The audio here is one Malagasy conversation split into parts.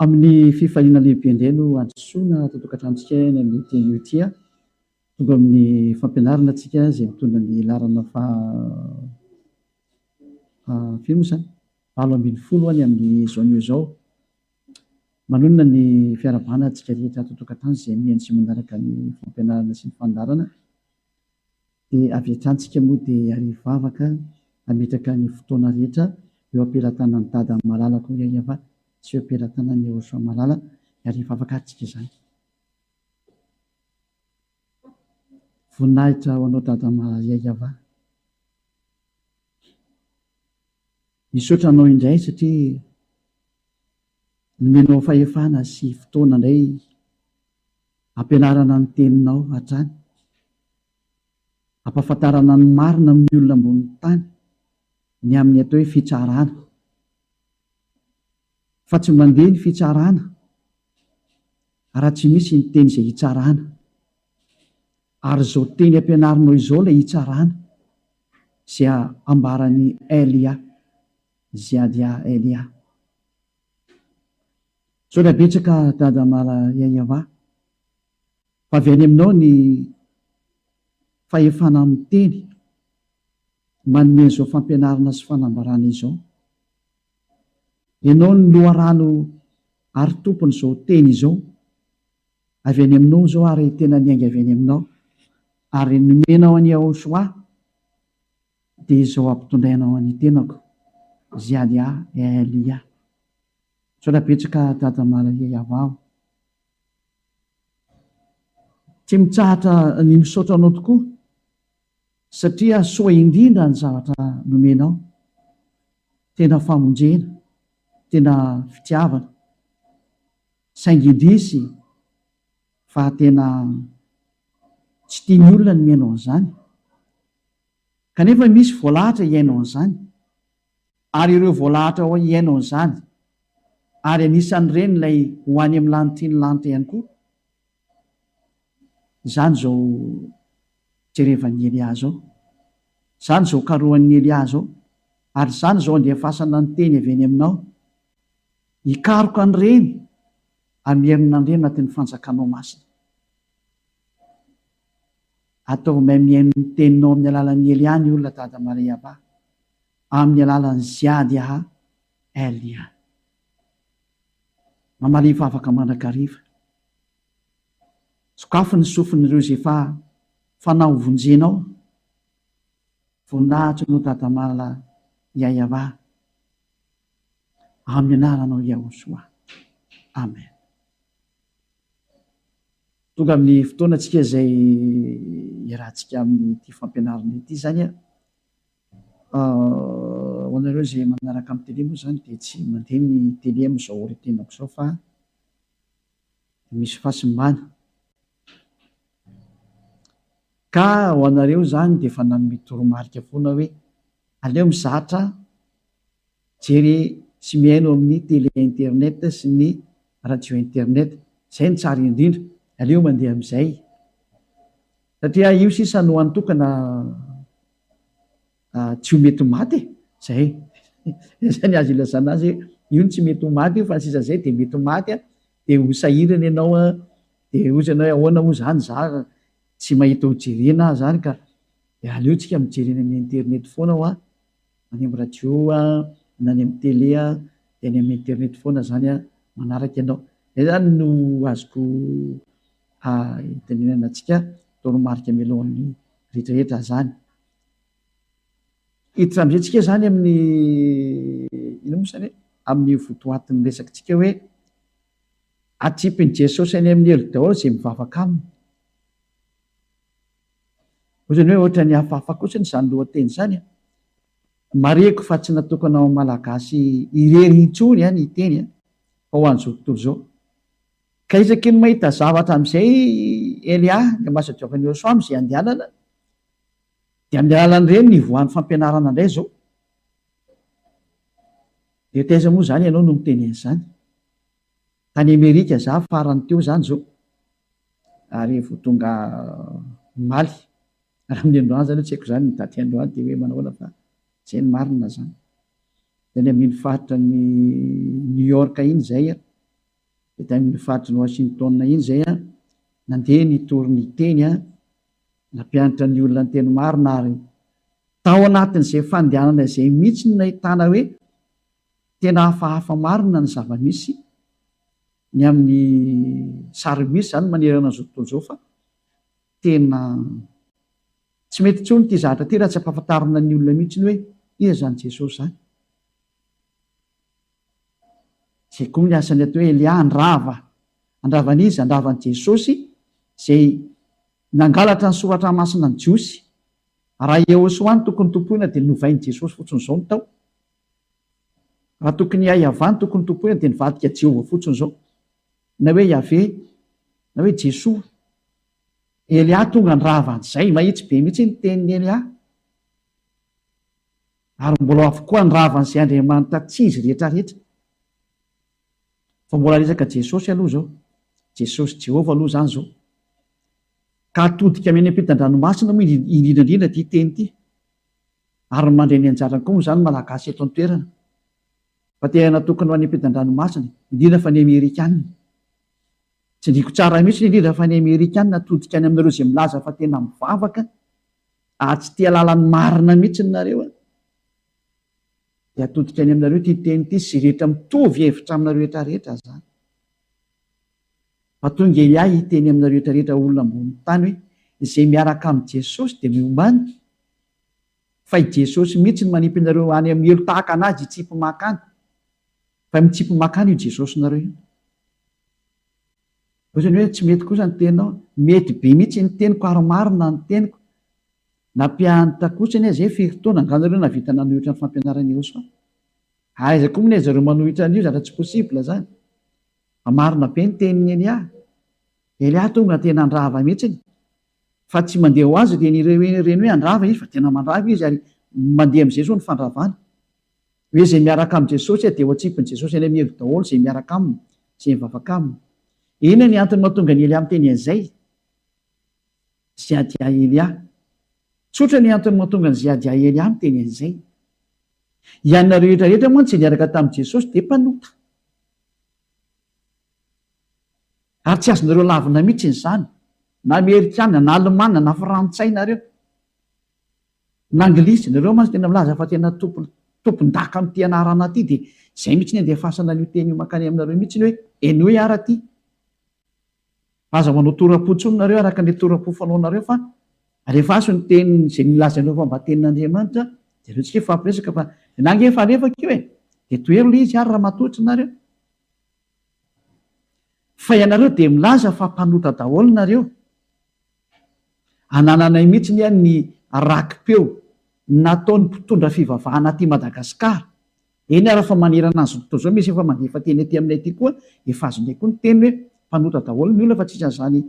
Amin'ny fifaliana lehibe indray no handrosoana ato an-tokantranontsika eny amin'ny ity anio ity. Tonga amin'ny fampianarana antsika izay mitondra ny laharana faha firy moa izany? 18 any amin'izao anio izao. Manonona ny fiarahabana antsika rehetra ato an-tokantrano izay mihaino sy manaraka ny fampianarana sy ny fandaharana. Dia avy hatrany tsika moa dia hivavaka hametraka ny fotoana rehetra eo am-pelatanan'i Dada malalako Yayava sy eo am-pelatanan'i Yehoshua malala ary hivavaka ary tsika izany. Voninahitra ho anao Dada Yayava. Misaotra anao indray satria nomenao fahefana sy fotoana indray Ampianarana ny teninao hatrany. Ampahafantarana ny marina amin'ny olona ambonin'ny tany ny amin'ny atao hoe fitsarana. Fa tsy mandeha ny fitsarana raha tsy misy ny teny izay hitsarana. Ary izao teny ampianarinao izao ilay hitsarana izay ambaran'i Elia, Ziadia Elia. Misaotra betsaka Dada Mala Yayava fa avy any aminao ny fahefana miteny manome an'izao fampianarana sy fanambarana izao. Ianao no loharano ary tompon'izao teny izao. Avy any aminao izao ary tena niainga avy any aminao ary nomenao an'i Yahoshuah dia izao ampitondrainao an'i tenako Ziadia Elia. Misaotra betsaka Dada Maria Yavao. Tsy mitsahatra ny misaotra anao tokoa satria soa indrindra ny zavatra nomenao. Tena famonjena, tena fitiavana. Saingy indrisy fa tena tsy tian'ny olona ny mihaino an'izany. Kanefa misy voalahatra hihaino an'izany. Ary ireo voalahatra ao hihaino an'izany, ary anisan'ireny ilay ho any amin'ny lanitry ny lanitra ihany koa, izany izao jerevan'i Elia izao, izany izao karohan'i Elia izao, ary izany izao andefasana ny teny avy any aminao, hikaroka an'ireny hamerina an'ireny anatin'ny fanjakanao masina. Ataovy mahay mihaino ny teninao amin'ny alalan'i Elia ny olona Dada Maria Ba. Amin'ny alalan'i Ziad Yaha El Yah. Mamalia vavaka mandrakariva. Sokafy ny sofin'ireo izay efa fanahy ho vonjenao. Voninahitry no Dada Mala Yayavah. Amin'ny anaranao Yahoshua. Amen. Tonga amin'ny fotoana tsika izay iarahantsika amin'ity fampianarana ity izany an. Ho anareo izay manaraka amin'ny télé moa izany dia tsy mandeha ny télé amin'izao ora itenenako izao fa misy fahasimbana. Ka ho anareo izany dia efa nanome toromarika foana hoe aleo mizatra Mijery sy mihaino amin'ny télé internet sy ny radio internet. Izay no tsara indrindra. Aleo mandeha amin'izay. Satria io sisa no hany tokana tsy ho mety ho maty e. Izay. Izay ny azo ilazana azy hoe io no tsy mety ho maty io fa ny sisa izay dia mety ho maty dia ho sahirana ianao dia hozy ianao hoe ahoana moa izany za tsy mahita ho jerena aho izany ka. Dia aleo tsika mijery eny amin'ny internet foana hoa. Any amin'ny radio na any amin'ny télé dia any amin'ny internet foana zany manaraka ianao. Izay zany no azoko itenenana antsika toromarika mialohan'ny rehetrarehetra zany. Hiditra amin'izay tsika zany amin'ny inona moa zany e? Amin'ny votoatin'ny resakitsika hoe atsipin'i Jesosy any amin'ny helo daholo izay mivavaka aminy. Ohatran'ny hoe ohatran'ny hafahafa kosa izany lohateny izany an! Marihiko fa tsy natokana ho Malagasy irery intsony ny teny fa ho an'izao tontolo izao. Ka isaky ny mahita zavatra amin'izay Elia, ny ambasadiôran'i Yôsoa amin'izay andehanana, dia amin'ny alalan'ireny no ivoahan'ny fampianarana indray izao. Dia taiza moa izany ianao no miteny an'izany? Tany Amerika za farany teo izany izao ary vao tonga omaly. Ary amin'ny androany izany tsy haiko izany ny daty androany dia hoe manahoana fa izay no marina izany. Dia any amin'iny faritra ny New York iny izay. Dia tany amin'ny faritry ny Washington iny izay aho nandeha nitory ny teny, nampianatra ny olona ny teny marina ary tao anatin'izay fandehanana izay mihitsy no nahitana hoe tena hafahafa marina ny zava-misy ny amin'ny sary misy izany manerana an'izao tontolo izao fa tena tsy mety intsony ity zavatra ity raha tsy ampahafantarina ny olona mihitsy hoe iza izany Jesosy izany. Izay koa ny asan'ny atao hoe Elia handrava. Handrava an'iza? Handrava an'i Jesosy izay nangalatra ny soratra masina ny Jiosy. Raha Yehosua no tokony tompoina dia novain'i Jesosy fotsiny izao ny tao. Raha tokony Yavah no tokony tompoina dia nivadika Jehovah fotsiny izao. Na hoe Yaveh, na hoe Jesoa. Elia tonga handrava an'izay. Mahitsy be mihitsy ny tenin'i Elia. Ary mbola ho avy koa handrava an'izay Andriamanitra tsy izy rehetra rehetra. Fa mbola resaka Jesosy aloha izao. Jesosy Jehovah aloha izany izao. Ka atodika eny ampitan-dranomasina moa indrindra indrindra ity teny ity. Ary mandray ny anjarany koa moa izany ny Malagasy eto an-toerana. Fa tena tokony ho any ampitan-dranomasina, indrindra fa ny Amerikana. Tsindriako tsara mihitsy indrindra fa ny Amerikana atodika any aminareo izay milaza fa tena mivavaka ary tsy tia lalan'ny marina mihitsy nareo an! Dia atodika any aminareo ity teny ity sy rehetra mitovy hevitra aminareo rehetra rehetra zany. Fa tonga Elia hiteny aminareo rehetra rehetra olona ambony tany hoe izay miaraka amin'i Jesosy dia miomàna fa i Jesosy mihitsy no manipy anareo any amin'ny helo tahaka an'azy hitsipy makany fa mitsipy makany io Jesosinareo io. Ohatrany hoe tsy mety kosa ny teninao. Mety be mihitsy ny teniko ary marina ny teniko. Nampiantra kosa anie zay firy taona angaha nareo nahavita nanohitra ny fampianaran'i Yehosua? Aiza koa moa anie zareo manohitra an'io zavatra tsy possible zany. Fa marina be ny tenin'i Elia. Elia tonga tena handrava mihitsiny. Fa tsy mandeha ho azy ireny ireny hoe handrava izy fa tena mandrava izy ary mandeha amin'izay zao ny fandravana. Hoe izay miaraka amin'i Jesosy dia ho atsipin'i Jesosy any amin'ny helo daholo izay miaraka aminy, izay mivavaka aminy. Inona ny antony mahatonga an'i Elia miteny an'izay? Ziadia Elia. Tsotra ny antony mahatonga an'i Ziadia Elia miteny an'izay. Ianareo rehetra rehetra mantsy izay niaraka tamin'i Jesosy dia mpanota. Ary tsy azonareo lavina mihitsy izany, na amerikana, na alemana, na frantsay nareo. Na anglisy, nareo mantsy tena milaza fa tena tompon tompon-daka amin'ity anarana ity dia izay mihitsy ny andefasana an'io teny io mankany aminareo mihitsy hoe henoy ara ity. Aza manao tora-po intsony nareo araka ny tora-po fanaonareo fa alefaso ny teny izay nilazainao fa mba tenin'Andriamanitra dia aleo tsika hifampiresaka fa na ange efa alefako io e! Dia tohero ilay izy ary raha matotra nareo. Fa ianareo dia milaza fa mpanota daholo nareo. Anananay mihitsy anie ny raki-peo nataon'ny mpitondra fivavahana aty Madagasikara. Eny ara fa manerana an'izao tontolo izao misy efa mandefa teny aty aminay aty koa efa azonay koa ny teny hoe mpanota daholo ny olona fa tsisy an'izany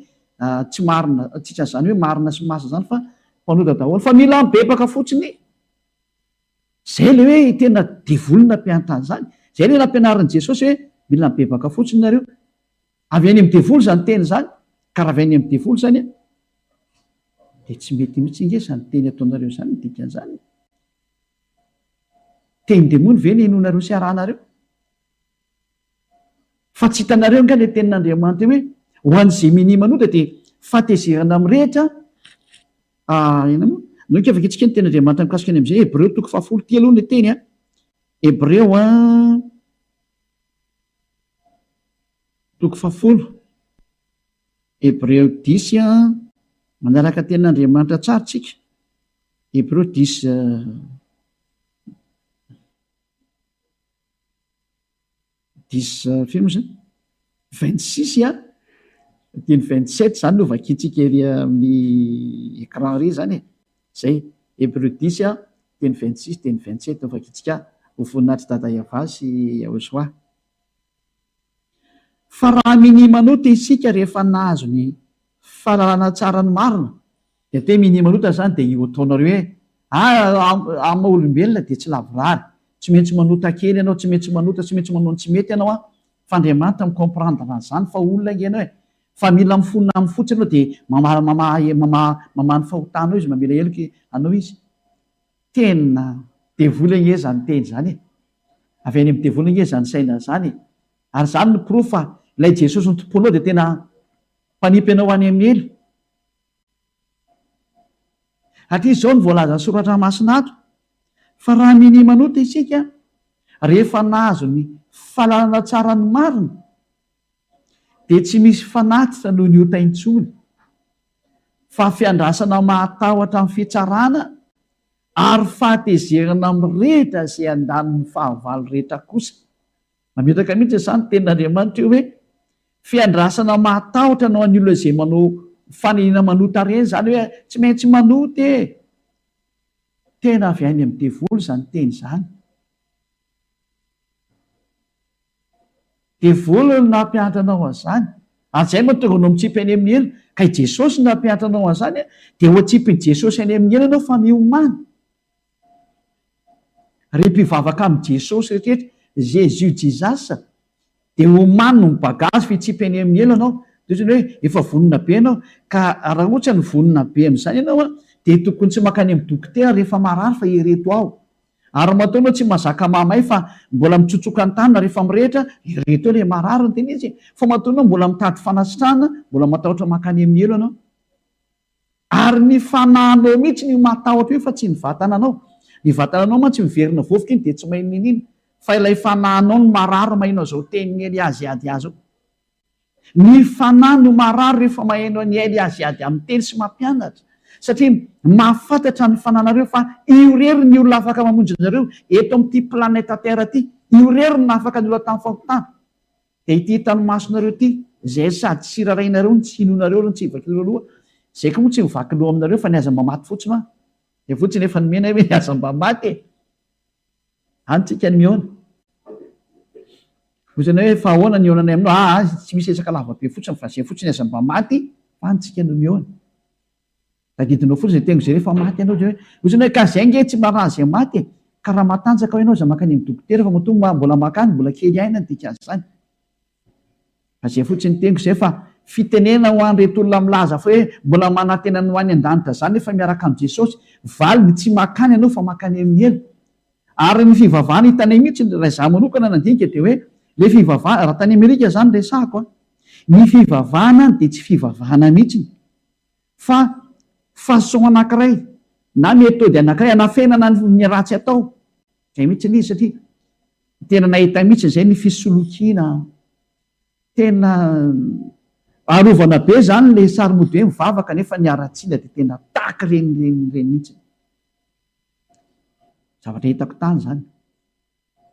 tsy marina tsisy an'izany hoe marina sy masina izany fa mpanota daholo fa mila mibebaka fotsiny. Izay ilay hoe tena devoly nampianatra an'izany. Izay ilay nampianarin'i Jesosy hoe mila mibebaka fotsiny nareo. Avy any amin'ny devoly izany teny izany, ka raha avy any amin'ny devoly izany an, dia tsy mety mihitsy ange izany teny ataonareo izany ny dikan'izany e. Teny demony ve ny henoinareo sy arahanareo? Fa tsy hitanareo angaha ilay tenin'Andriamanitra hoe ho an'izay minia manota dia fahatezerana mirehitra ah, inona moa? Noika vakintsika ny tenin'Andriamanitra mikasika ny amin'izay, Hebreo toko fahafolo ity aloha ny teny an. Hebreo an. Toko fahafolo, Hebreo dix a, manaraka tenin'Andriamanitra tsara tsika, Hebreo dix dix firy moa zany? 26 a, dia ny 27 zany no vakintsika ery amin'ny écran ery zany e, zay, Hebreo dix a, dia ny 26 dia ny 27 no vakintsika ho voninahitr'i Dada Yavah sy Yahoshua. Fa raha minia manota isika rehefa nahazo ny fahalalana tsara ny marina, dia atao hoe minia manota izany dia io ataonareo hoe ah amin'ny maha olombelona dia tsy lavorary, tsy maintsy manota kely ianao, tsy maintsy manota, tsy maintsy manao ny tsy mety ianao an, fa Andriamanitra mi-comprendre an'izany fa olona ange ianao e, fa mila mifona aminy fotsiny ianao dia mamaha mamaha mamaha mamaha ny fahotanao izy, mamela heloka anao izy. Tena devoly ange izany teny izany e! Avy any amin'ny devoly ange izany saina izany e! Ary izany no porofo fa Ilay Jesosy notompoinao dia tena mpanipy anao any amin'ny helo. Satria izao no voalazan'ny Soratra Masina ato, Fa raha minia manota isika, rehefa nahazo ny fahalalana tsara ny marina, dia tsy misy fanatitra noho ny ota intsony, fa fiandrasana mahatahotra amin'ny fitsarana ary fahatezerana mirehitra izay andanin'ny fahavalo rehetra kosa. Mametraka mihitsy izany tenin'Andriamanitra io hoe fiandrasana mahatahotra no an'ny olona izay manao faniriana manota ireny, izany hoe tsy maintsy manota e! Tena avy any amin'ny devoly izany teny izany. Devoly no nampianatra anao an'izany. Ary izay no mahatonga anao mitsipy any amin'ny helo. Ka i Jesosy no nampianatra anao an'izany, dia ho atsipin'i Jesosy any amin'ny helo ianao fa miomàna. Ry mpivavaka amin'i Jesosy rehetra, Jésus Jesus, dia omano ny bagazy fa hitsipy any amin'ny helo ianao. Dia ohatrany hoe efa vonona be ianao. Ka raha ohatra ny vonona be amin'izany ianao dia tokony tsy mankany amin'ny dokotera rehefa marary fa ireto ao. Ary matoa ianao tsy mahazaka mahamay fa mbola mitsotsoka ny tanana rehefa mirehitra, ireto eo ilay marary no tena izy e. Fa matoa ianao mbola mitady fanasitranana, mbola matahotra mankany amin'ny helo ianao. Ary ny fanahinao mihitsy no matahotra io fa tsy ny vatananao. Ny vatananao mantsy miverina vovoka iny dia tsy mahay niniana. Fa ilay fanahinao no marary maheno an'izao tenin'i Eliaziadia izao. Ny fanahy no marary rehefa maheno an'i Eliaziadia miteny sy mampianatra. Satria mahafantatra ny fanahinareo fa io irery ny olona afaka mamonjy anareo eto amin'ity planète terre ity. Io irery no nahafaka ny olona tamin'ny fahotana. Dia ity hitan'ny masonareo ity, izay sady tsy rarahinareo no tsy inoanareo no tsy ivakinareo loha, izay koa moa tsy mivaky loha aminareo fa ny aza mba maty fotsiny hoa. Izay fotsiny efa nomena hoe ny aza mba maty e! Any tsika ny mihaona. Hoy izy hoe fa ahoana ny hihaonanay aminao? Aa, tsy misy resaka lava be fotsiny fa izay fotsiny aza mba maty fa any tsika no mihaona. Tadidinao fotsiny izay teniko izay rehefa maty ianao dia hoe, ohatry ny hoe ka izay ange tsy mba izay maty e! Ka raha matanjaka ao ianao aza mankany amin'ny dokotera fa matoa mba mbola mankany mbola kely aina ny dikan'izany. Fa izay fotsiny teniko izay fa fitenena ho an'ireto olona milaza fa hoe mbola manantena ny ho any an-danitra izany nefa miaraka amin'i Jesosy, valiny tsy mankany ianao fa mankany amin'ny helo. Ary ny fivavahana hitanay mihitsy, raha izaho manokana nandinika dia hoe ilay fivavahana, raha tany Amerika izany resahako an, ny fivavahana any dia tsy fivavahana mihitsiny. Fa façon anankiray na méthode anankiray hanafenana ny ratsy atao. Izay mihitsy ilay izy satria tena nahita mihitsy izay ny fisolokiana tena arovana be izany ilay sary mody hoe mivavaka nefa ny haratsiana dia tena tahaka ireny ireny ireny mihitsy. Zavatra hitako tany izany.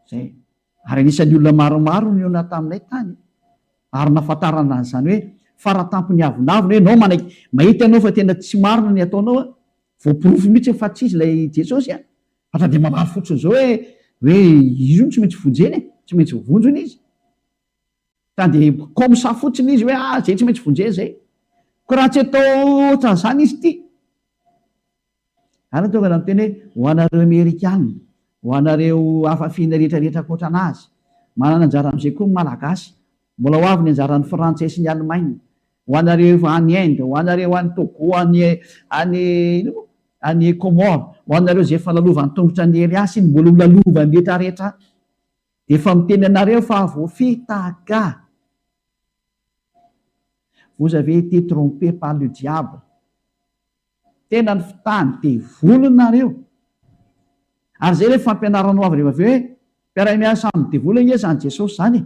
Izay. Ary anisan'ny olona maromaro nihaona taminay tany, ary nahafantarana an'izany hoe faratampony avonavona hoe ianao manaiky, mahita ianao fa tena tsy marina ny ataonao an, voaporofo mihitsy fa tsy izy ilay Jesosy an, fa tonga dia mamaly fotsiny izao hoe hoe izy io no tsy maintsy vonjena e, tsy maintsy voavonjy hono izy. Tonga dia comme ça fotsiny izy hoe ah izay tsy maintsy vonjena izay. Koa raha tsy atao ohatran'izany izy ity, Ary tonga niteny hoe, Ho anareo Amerikana, ho anareo hafa fihina rehetra rehetra ankoatra anazy, manana anjara amin'izay koa ny Malagasy, mbola ho avy ny anjaran'ny Frantsay sy ny Allemagne, ho anareo any Inde, ho anareo any Togo, any any inona moa? any Comores, ho anareo izay efa lalovan'ny tongotra an'i Elias iny, mbola ho lalovan'ny rehetra rehetra, dia efa miteny anareo fa voafitaka. Vous avez été trompé par le diable. Tena ny fitany devoly nareo. Ary zay le fampianarana ho avy rehefa avy eo hoe mpiara-miasa amin'ny devoly ange zany Jesosy zany e.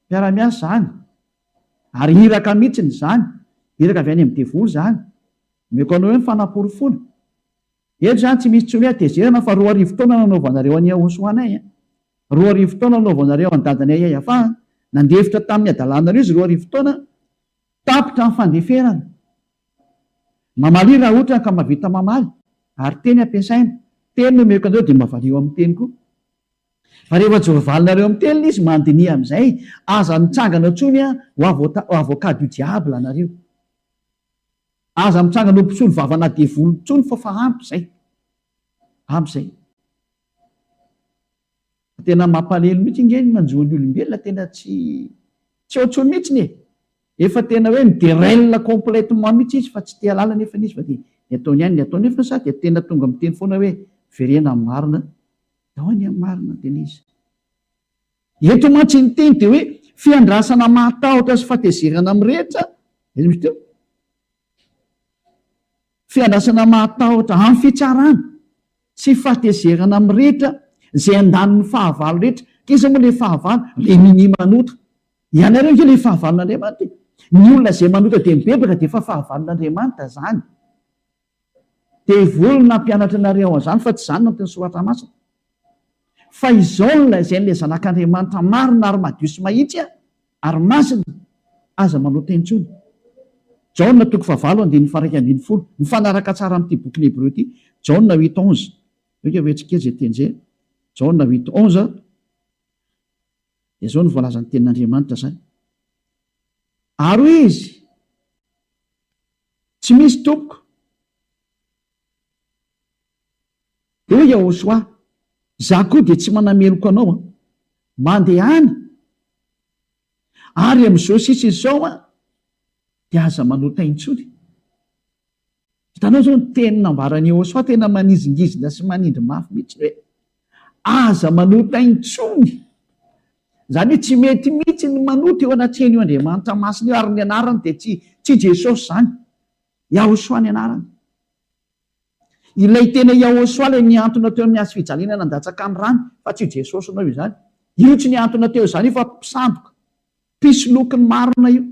Mpiara-miasa zany. Ary iraka mihitsiny zany. Iraka avy any amin'ny devoly zany. Omeko anao eo ny fanaporofoana. Eto zany tsy misy tsony hoe hatezerana fa 2000 taona nanaovanareo an'i Yahoshuah anay a. 2000 taona nanaovanareo an'i dadanay Yahyafa a. Nandefitra tamin'ny hadalanareo izy 2000 taona. Tapitra ny fandeferana. Mamalia raha ohatra ka mahavita mamaly, ary teny ampiasaina. Teny no omeko anareo dia mba valio amin'ny teny koa. Fa rehefa tsy voavalinareo amin'ny teny ilay izy, mandiniha amin'izay. Aza mitsangana intsony ho avocat du diable nareo. Aza mitsangana ho mpisolo vavana devoly intsony fa fa ampy izay. Ampy izay. Tena mampalahelo mihitsy nge ny manjo ny olombelona tena tsy tsy ao intsony mihitsiny e! Efa tena hoe mi-derelle complètement mihitsy izy fa tsy te halala nefany izy fa dia ny ataony ihany ny ataony nefany sa dia tena tonga miteny foana hoe verena amin'ny marina dao anie amin'ny marina tena izy. Eto mantsy ny teny dia hoe fiandrasana mahatahotra sy fahatezerana mirehitra, aiza misy teo? Fiandrasana mahatahotra amin'ny fitsarana sy fahatezerana mirehitra izay andanin'ny fahavalo rehetra. K'iza moa ilay fahavalo? Ilay minia manota. Ianareo ange ilay fahavalon'Andriamanitra e! Ny olona izay manota dia mibebaka dia efa fahavalon'Andriamanitra izany. Devoly no nampianatra anareo an'izany fa tsy izany no anton'ny Soratra Masina. Fa izao no lazain'ilay Zanak'Andriamanitra marina ary madio sy mahitsy ary masina, aza manota intsony. Jaona toko fahavalo andininy faha-11, mifanaraka tsara amin'ity bokin'ny Hebreo ity, Jaona huit onze, Eka hoe tsy kely izay teny izay, Jaona huit onze, dia izao no voalazan'ny tenin'Andriamanitra izany. Ary hoy izy, Tsy misy tompoko. Dia hoy Yahoshuah, Izaho koa dia tsy manameloka anao an. Mandehana, ary amin'izao sisa izao an, dia aza manota intsony. Hitanao izao ny teny nambaran'i Yahoshuah tena manizingizina sy manindry mafy mihitsy hoe, Aza manota intsony. Izany hoe tsy mety mihitsy ny manota eo anatrehan'io Andriamanitra masina io ary ny anarany dia tsy tsy Jesosy izany. Yahoshuah ny anarany. Ilay tena Yahoshuah ilay nihantona teo amin'ny hazo fijaliana nandatsaka ny rany fa tsy io Jesosinao io izany. Io tsy nihantona teo izany io fa mpisandoka. Mpisoloky ny marina io.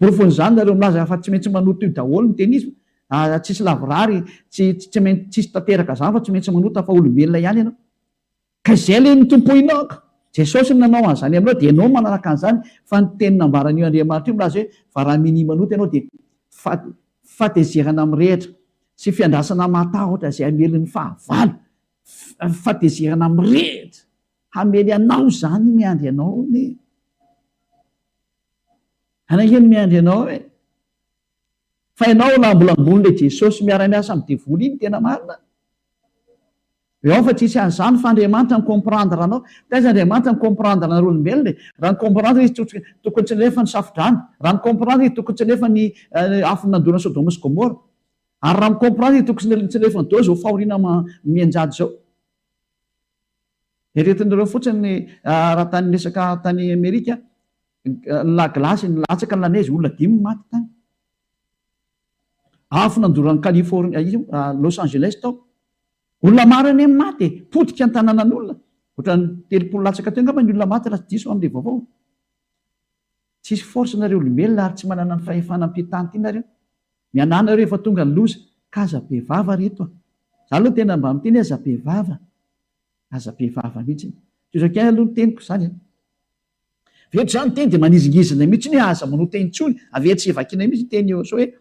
Porofon'izany nareo milaza fa tsy maintsy manota io daholo ny teny izy fa tsisy lavorary, tsy tsy maintsy tsisy tanteraka zany fa tsy maintsy manota fa olombelona ihany ianao. Ka izay le notompoinao ka. Jesosy no nanao an'izany aminao dia ianao no manaraka an'izany fa ny teny nambaran'io Andriamanitra io milaza hoe fa raha minia manota ianao dia fahatezerana mirehitra sy fiandrasana mahatahotra izay hamely ny fahavalo, fahatezerana mirehitra hamely anao izany miandry anao anie. Any ange no miandry anao e! Fa ianao lambolamboin'ilay Jesosy miara-miasa amin'ny devoly iny tena marina. Eo fa tsisy an'izany fa Andriamanitra mi-comprendre anao. Taiza Andriamanitra mi-comprendre anareo olombelona e? Raha ni-comprendre izy tokony tsy nilefa ny safo-drano. Raha ni-comprendre izy tokony tsy nilefa ny afo nandoro an'i Sodoma sy Gomora. Ary raha mi-comprendre izy tokony tsy nilefa ny daholo izao fahoriana mianjady izao. Eritreretinareo fotsiny raha tany resaka tany Amerika, ny la glace nilatsaka ny la neige, olona dimy maty tany. Afo nandoro an'i Californie, iza moa, Los Angeles tao. Olona maro anie ny maty e, potika ny tanànan'olona. Ohatran'ny 30 latsaka teo angamba ny olona maty raha tsy diso amin'ilay vaovao. Tsisy force nareo olombelona ary tsy manana ny fahefana amin'ity tany ity nareo. Mianahy nareo efa tonga ny loza ka aza be vava ry eto a. Za aloha tena mba miteny aza be vava. Aza be vava mihitsy. Tohizako ihany aloha ny teniko izany a. Avy eto izany ny teny dia manizingizina mihitsy hoe aza manota intsony. Avy etsy vakiana mihitsy ny teny Yehosua hoe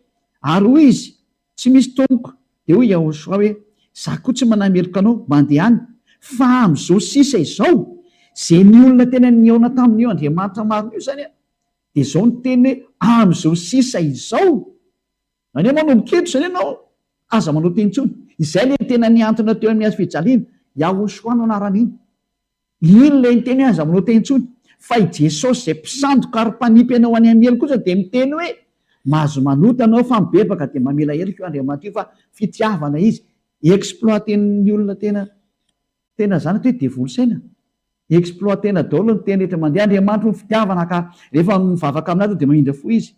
ary hoy izy, tsy misy tompoko. Dia hoy Yehosua hoe, za koa tsy manameloka anao, mandehana. Fa amin'izao sisa izao, izay ny olona tena nihaona tamin'io Andriamanitra marina io izany a, Dia izao ny teny hoe amin'izao sisa izao. Izany hoe manomboka eto izany ianao, aza manao teny intsony. Izay ilay tena nihantona teo amin'ny hazo fijaliana. Yahoshuah no anaran'iny. Iny ilay niteny hoe aza manao teny intsony. Fa i Jesosy izay mpisandoka ary mpanipy anao any amin'ny helo kosa dia miteny hoe mahazo manota ianao fa mibebaka dia mamela heloka io Andriamanitra io fa fitiavana izy. Exploiter-n'ny olona tena Tena zany atao hoe devoly saina. Exploiter-na daholo ny teny rehetra mandeha. Andriamanitra hono fitiavana ka rehefa mivavaka aminazy dia mamindra fo izy.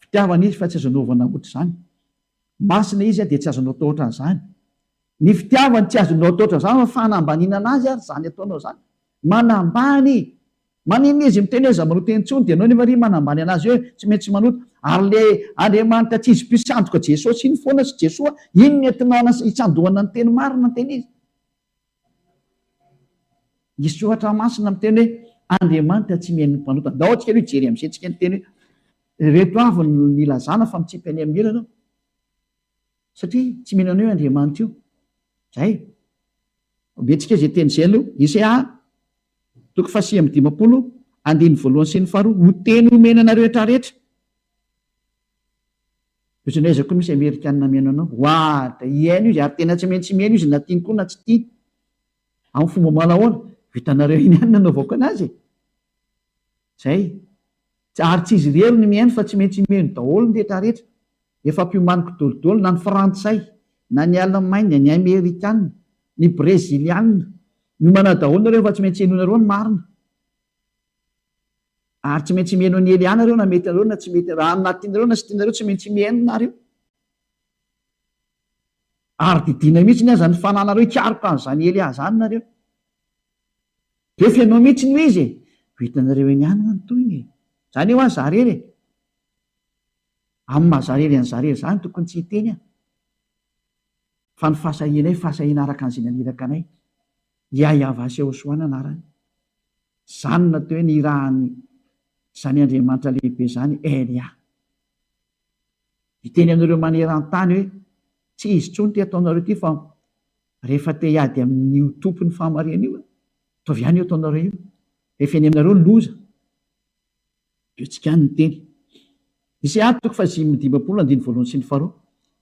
Fitiavana izy fa tsy azo anaovana ohatr'izany. Masina izy dia tsy azonao atao ohatran'izany. Ny fitiavany tsy azonao atao ohatran'izany fa fanambaniana anazy ary izany ataonao izany. Manambany. Maninona izy miteny hoe aza manota intsony dia ianao nefa ry manambany anazy hoe tsy maintsy manota. Ary le Andriamanitra tsy izy mpisandoka Jesosy iny foana sy Jesoa iny no entinao hitsandohana ny teny marina ny teny izy. Ny soratra masina miteny hoe Andriamanitra tsy mihaino ny mpanota. Ndao antsika aloha hijery amin'izay tsika ny teny hoe ireto avy no nilazana fa mitsipy any amin'ny helo ianao. Satria tsy mino an'io Andriamanitra io. Zay. Ombentsika izay teny izay aloha. Isaia toko faha 59, andininy voalohany sy ny faharoa, Ho teny omena anareo rehetra rehetra. Ohatran'ny aiza koa misy Amerikana mihaino anao. What? Hihaino izy ary tena tsy maintsy mihaino izy na tiany koa na tsy tiany. Amin'ny fomba manahoana? Vitanareo iny ihany ny nanaovako anazy e. Zay. Ary tsy izy irery no mihaino fa tsy maintsy mihaino daholo ny rehetra rehetra. Efa ampiomaniko dolidoly na ny frantsay, na ny alemaina, ny amerikana, ny breziliana, Miomana daholo nareo fa tsy maintsy henoinareo ny marina. Ary tsy maintsy mihaino an'i Elia nareo na mety nareo na tsy mety, raha na tianareo na tsy tianareo tsy maintsy mihaino nareo. Ary didiana mihitsy ny aza ny fananareo hikaroka an'izany Elia izany nareo. Dia feno mihitsy no izy e! Ho hitanareo eny ihany hoa ny tohiny e! Zany hoa za rery e! Amin'ny maha za rery an'i za rery zany tokony tsy hiteny aho. Fa ny fahasahianay fahasahiana araka an'izay naniraka anay. Yahyaavasyehosoa ny anarany. Zany no natao hoe nirahany zany Andriamanitra lehibe zany Elia. Hiteny aminareo maneran-tany hoe tsy izy intsony ity ataonareo ity fa rehefa te hiady amin'io tompon'ny fahamarinana io, ataovy ihany io ataonareo io. Rehefa eny aminareo ny loza, dia tsika ihany miteny. Isaia toko faha-55 andininy voalohany sy ny faharoa,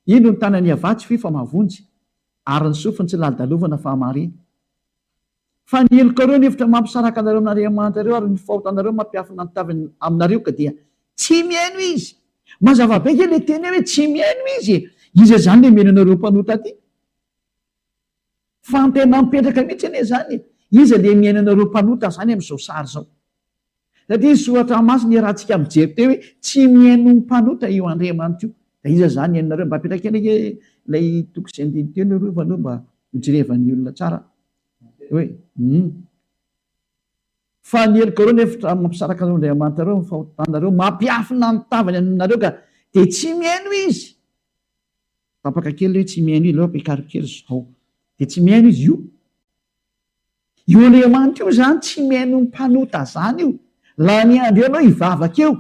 Indro ny tanan'i Yavah tsy fohy fa mahavonjy, ary ny sofiny tsy lalidalovana fa hamarina. Fa ny helokareo ny hevitra mampisaraka anareo amin'Andriamanitrareo ary ny fahotanareo mampiafina ny tavany aminareo ka dia tsy mihaino Izy. Mazava be ange ilay teny hoe tsy mihaino Izy e! Iza izany ilay mihaino anareo mpanota aty? Fantena mipetraka mihitsy anie izany e! Iza ilay mihaino anareo mpanota izany amin'izao sary izao? Satria ny soratra masina iarahantsika mijery teo hoe tsy mihaino ny mpanota io Andriamanitra io. Dia iza izany hainonareo? Mba apetraka kely ange ilay toko sy andininy teo aloha fa aleo mba hojerevan'ny olona tsara hoe hum. Fa ny helokareo ny efitra mampisaraka anareo Andriamanitrareo amin'ny fahotanareo mampiafina ny tavany aminareo ka dia tsy mihaino izy. Tapaka kely ilay hoe tsy mihaino izy, aleo ampiakariko kely izao. Dia tsy mihaino izy io. Io Andriamanitra io zany tsy mihaino ny mpanota zany io. Lany andro eo anao hivavaka eo.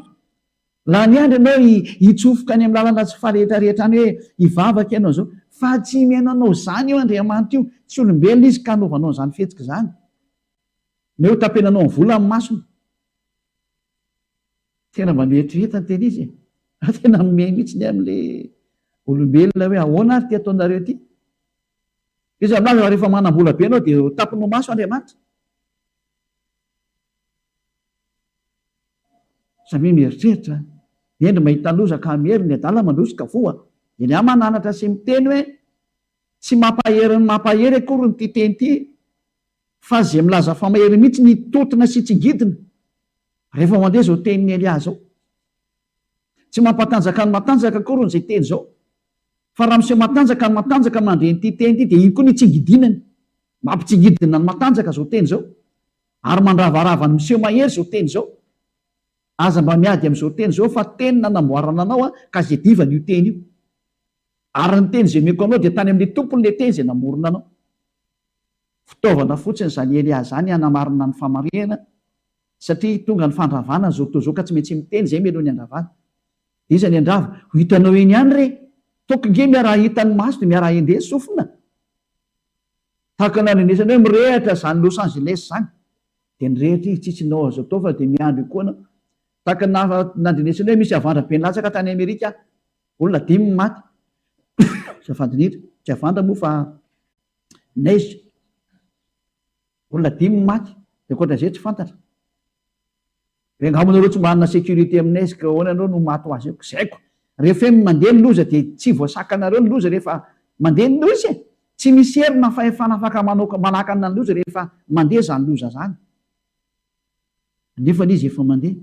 Lany andro ianao hitsofoka any amin'ny lalana tsy farehetra rehetra any hoe hivavaka ianao zao. Fa tsy mihaino anao zany io Andriamanitra io. Tsy olombelona izy ka hanaovanao an'izany fihetsika izany. Neo tapenanao ny vola amin'ny masony. Tena mba mieritrereta ny tena izy e. Tena mimehy mihitsy ny amin'ilay olombelona hoe ahoana ary ity ataonareo ity. Iza milaza fa rehefa manam-bola be ianao dia ho taponao maso Andriamanitra? Samia mieritreritra. Ny hendry mahita loza ka miery, ny adala mandroso ka voa. Elia mananatra sy miteny hoe tsy mampahery ny mampahery akory ity teny ity fa izay milaza fa mahery mihitsy ny hitontona sy hitsingidina rehefa mandeha izao tenin'i Elia izao. Tsy mampatanjaka ny matanjaka akory izay teny izao. Fa raha miseho matanjaka ny matanjaka mandre an'ity teny ity dia iny koa ny hitsingidinany. Mampitsingidina ny matanjaka izao teny izao. Ary mandravarava ny miseho mahery izao teny izao. Aza mba miady amin'izao teny izao fa teny nanamboarana anao ka izay divany io teny io. Ary ny teny izay omeko anao dia tany amin'ilay tompon'ilay teny izay namorona anao. Fitaovana fotsiny izany Elia izany hanamarina ny famarihana satria tonga ny fandravana izao tontolo izao ka tsy maintsy miteny izay mialoha ny handravana. Dia iza ny handrava? Ho hitanao eny ihany re! Toky nge miaraha-hita ny maso dia miaraha-ende ny sofina. Tahaka ny nandrenesana hoe mirehatra izany Los Angeles izany. Dia nirehitra izy, tsisy nao azo atao fa dia miandry eo koa anao. Tahaka ny nandrenesana hoe misy havandra be nilatsaka tany Amerika, olona dimy ny maty. Azafady indrindra, tsy havandra moa fa neige. Olona dimy ny maty, dia ankoatra izay tsy fantatra. Hoe angamba nareo tsy manana sécurité aminay izy ka ahoana ianao no maty ho azy eo. Tsy haiko. Rehefa hoe mandeha ny loza dia tsy voasakanareo ny loza rehefa mandeha ny loza e! Tsy misy hery na fahefana afaka manao manakana ny loza rehefa mandeha izany loza izany. Nefa izy efa mandeha.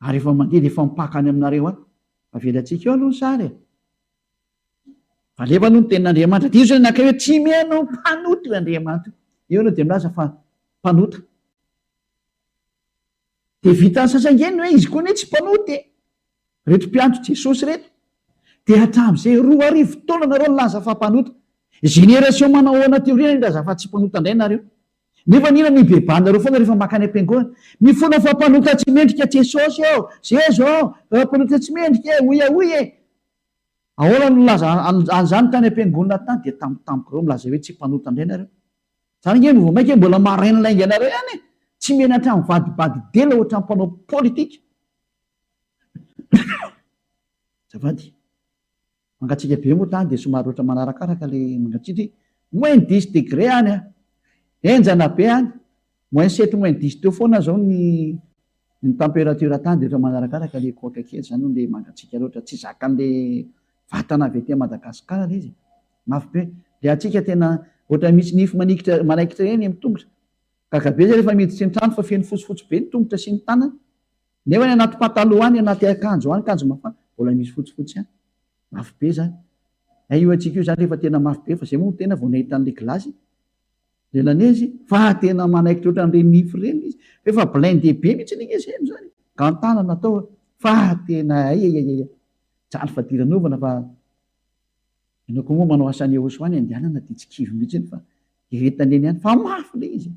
Ary efa mandeha dia efa mipaka any aminareo any. Avelantsika eo aloha ny sary e! Alefa aloha ny tenin'Andriamanitra. Dia io zany nakay hoe tsy mihaino mpanota io Andriamanitra io. Io aloha dia milaza fa mpanota. Dia vitan'ny sasangeny hoe izy koa anie tsy mpanota e. Reto mpiantso Jesosy reto. Dia hatramin'izay 2000 taona nareo nilaza fa mpanota. Génération manao ahoana aty aoriana nilaza fa tsy mpanota indray nareo. Nefa ny inona no ibebahanareo foana rehefa makany am-piangonana? Mifona fa mpanota tsy mendrika Jesosy ô! Jeso ô! Mpanota tsy mendrika e! Oia oia e! Ahoana no nilaza an'izany tany am-piangonana tany? Dia tampotampoka ireo milaza hoe tsy mpanota indray nareo. Zany ange no vao mainka mbola marain lainga anareo ihany e! Tsy menatra mivadibady dela ohatran'ny mpanao politika. Azafady. Mangatsiaka be moa tany dia somary ohatran'ny manarakaraka ilay mangatsiaka. Moins dix degré any an! Henjana be any. Moins sept moins dix teo foana zao ny ny température tany dia ohatran'ny manarakaraka le koaka kely zany hono le mangatsiaka loatra tsy zakan'le vatana avy aty Madagascar le izy e! Mafy be. Le antsika tena Ohatran'ny misy nify manikitra manaikitra ireny amin'ny tongotra. Gaga be zay rehefa miditra ny trano fa feno fotsifotsy be ny tongotra sy ny tanana. Nefa any anaty pataloha any, anaty akanjo any, akanjo mafana, mbola misy fotsifotsy ihany. Mafy be zany. Hay io antsika io zany rehefa tena mafy be fa zay moa no tena vao nahita an'ilay glace. Ilay lanezy fa tena manaikitra ohatran'ireny nify ireny izy. Fa efa blindé be mihitsy anie izy eny zany. Gant-tanana atao fa tena hay hay hay. Jaly fadiranovana fa ianao koa moa manao asan'i Yehosua any andehanana dia tsy kivy mihitsy fa iretan'ny eny ihany fa mafy ilay izy.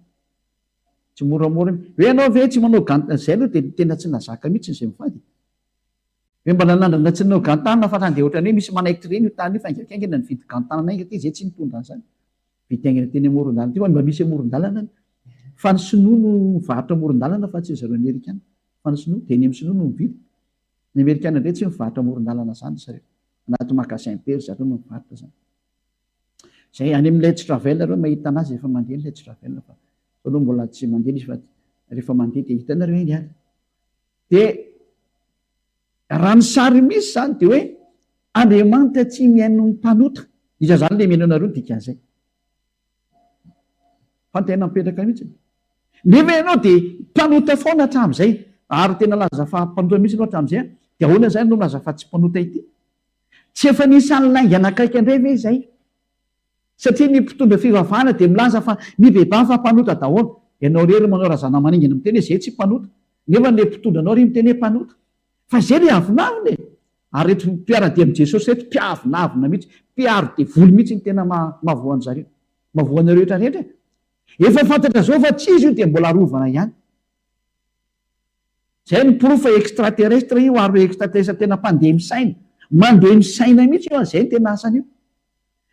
Tsy moramora mihitsy. Hoe ianao ve tsy manao gant, izay aloha dia tena tsy nahazaka mihitsy izay mivady. Hoe mba nanandrana tsy nanao gant tanana fa nandeha ohatran'ny hoe misy manaikitra ireny io tany io fa haingankaingana nividy gant tanana haingana ity izay tsy nitondra an'izany. Vidy haingana teny amoron-dalana ity fa mba misy amoron-dalana any. Fa ny sinoa no mivarotra amoron-dalana fa tsy ry zareo amerikana. Fa ny sinoa dia eny amin'ny sinoa no mividy. Ny amerikana indray tsy mivarotra amoron-dalana izany ry zareo. Anaty magasin be ry zareo no mivarotra izany. Izay any amin'ny Let's Travel nareo mahita anazy efa mandeha ny Let's Travel fa zao aloha mbola tsy mandeha izy fa rehefa mandeha dia hitanareo eny ary. Dia raha ny sary misy izany dia hoe Andriamanitra tsy mihaino ny mpanota. Iza izany ilay mihaino anareo ny dikan'izay? Fa tena mipetraka mihitsy. Nefa ianao dia mpanota foana hatramin'izay. Ary tena laza fa mpanota mihitsy ianao hatramin'izay. Dia ahoana izany no milaza fa tsy mpanota ity? Tsy efa nisy an'ny lainga nakaiky indray ve izay? Satria ny mpitondra fivavahana dia milaza fa mibebaha fa mpanota daholo. Ianao irery manao razanamaningana miteny hoe zay tsy mpanota. Nefa ilay mpitondra anao ry miteny hoe mpanota. Fa zay le avonavona e! Ary reto mpiara-dia amin'i Jesosy reto mpiavonavona mihitsy, mpiaro devoly mihitsy ny tena mahavoa an-jareo. Mahavoa anareo rehetra rehetra e! Efa fantatra zao fa tsy izy io dia mbola arovana ihany. Zay no porofo fa extraterrestre io ary extraterrestre tena mpandeha misaina. Mandeha misaina mihitsy io an, zay no tena asany io.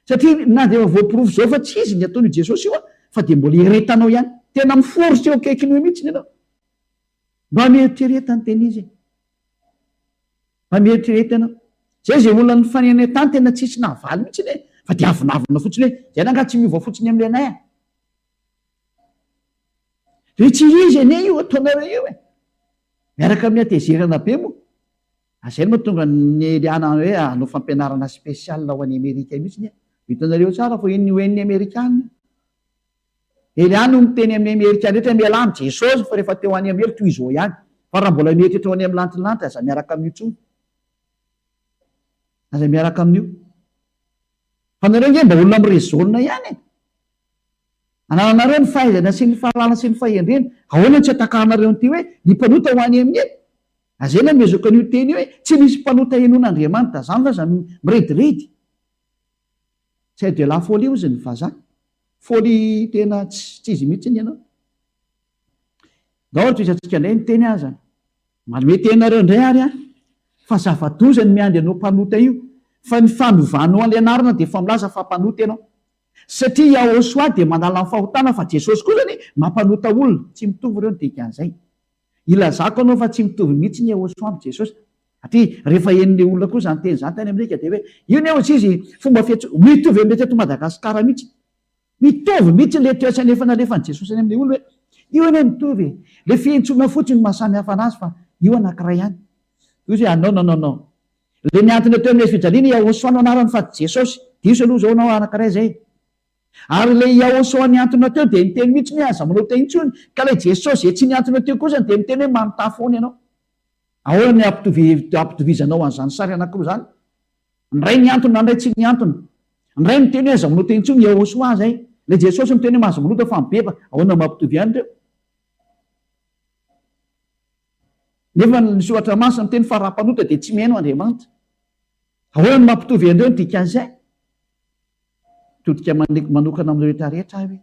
Satria na dia efa voaporofo zao fa tsy izy ny ataon'io Jesosy io an, fa dia mbola iretanao ihany. Tena mi-force eo akaikiny eo mihitsy ianao. Mba mieritrereta ny tena izy e. Mba mieritrereta ianao. Zay zay olona nifanena tany tena tsisy nahavaly mihitsy e, fa dia avonavona fotsiny hoe zay rangaha tsy miova fotsiny amin'ilay anay a. Dia tsy izy anie io ataonareo io e. Miaraka amin'ny hatezerana be moa. Ary izay no mahatonga ny Eliana hoe hanao fampianarana spécial ho an'i Amerika mihitsy anie. Hitanareo tsara fa iny ho henon'ny Amerikana io. Eliana no miteny amin'ny Amerikana rehetra hoe mialà amin'i Jesosy fa rehefa te ho any amin'ny helo toy izao ihany. Fa raha mbola mieritreritra ho any amin'ny lantilanty aza miaraka amin'io intsony. Aza miaraka amin'io. Fa nareo ange mba olona mi-raisonne ihany e. Anananareo ny fahaizana sy ny fahalalana sy ny fahendrena. Ahoana no tsy atakaranareo an'ity hoe, ny mpanota ho any amin'ny helo? Aza ela miezaka an'io teny io hoe, tsy misy mpanota henoin'Andriamanitra. Zany ve aza mirediredy? C'est de la folie hozy ny vazaha. Folie tena tsy izy mihitsy ny ianao. Ndao ary tohizantsika indray ny teny aza. Manome teny anareo indray ary aho fa zava-doza ny miandry anao mpanota io fa ny fanovanao an'ilay anarana dia efa milaza fa mpanota ianao. Satria Yahoshuah dia manala ny fahotana fa Jesosy kosa anie mampanota olona. Tsy mitovy ireo ny dikan'izay. Ilazako anao fa tsy mitovy mihitsy ny Yahoshuah amin'i Jesosy. Satria rehefa henon'ilay olona koa izany teny izany tany Amerika dia hoe io anie hozy izy fomba fiantsoana mitovy amin'ilay teto Madagasikara mihitsy. Mitovy mihitsy ilay toetra efa nalefan'i Jesosy any amin'ilay olona hoe io anie mitovy e. Ilay fiantsoana fotsiny no maha samy hafa anazy fa io anankiray ihany. Hoy izy hoe ah non non non non. Ilay nihantona teo amin'ny hazo fijaliana Yahoshuah no anarany fa tsy Jesosy. Diso aloha izao ianao anankiray izay. Ary ilay Yahoshuah nihantona teo dia niteny mihitsy hoe aza manota intsony. Ka ilay Jesosy izay tsy nihantona teo kosa dia miteny hoe manotà foana ianao. Ahoana ny hampitovizanao an'izany sary anankiroa izany? Ny iray nihantona, ny iray tsy nihantona. Ny iray miteny hoe aza manota intsony, Yahoshuah izay. Ilay Jesosy miteny hoe aza manota fa mibebaka. Ahoana no mampitovy an'ireo? Nefa ny Soratra Masina miteny fa raha mpanota dia tsy mihaino Andriamanitra. Ahoana no mampitovy an'ireo ny dikan'izay? Mitodika manokana amin'ireo rehetra rehetra aho hoe,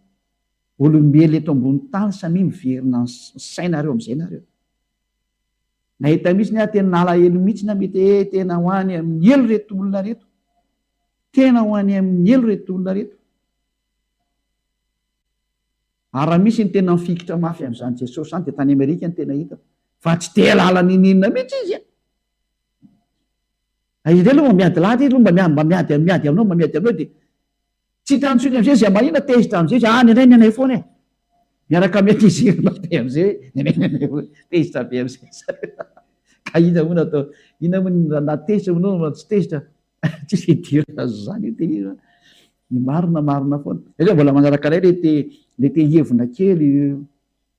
olombelona eto ambony tany samia miverina ny sainareo amin'izay nareo. Nahita mihitsy aho tena nalahelo mihitsy na mety hoe tena ho any amin'ny helo ireto olona ireto. Tena ho any amin'ny helo ireto olona ireto. Ary raha misy ny tena mifikitra mafy amin'izany Jesosy izany dia tany Amerika no tena hitako fa tsy te hahalala n'inon'inona mihitsy izy an! Izy indray aloha mba miady lahatra izy aloha mba mba miady miady aminao mba miady aminao dia tsy hitany intsony amin'izay izy mahina tezitra amin'izay izy ah ny anay ny anay foana e! Miaraka amin'ny hatezerana be amin'izay hoe ny anay ny anay foana tezitra be amin'izay ka inona moa no atao inona moa na tezitra moa ianao na tsy tezitra tsisy idirana an'izany io dia inona. Ny marina marina foana. Zay zao mbola manaraka anay le te le te hievona kely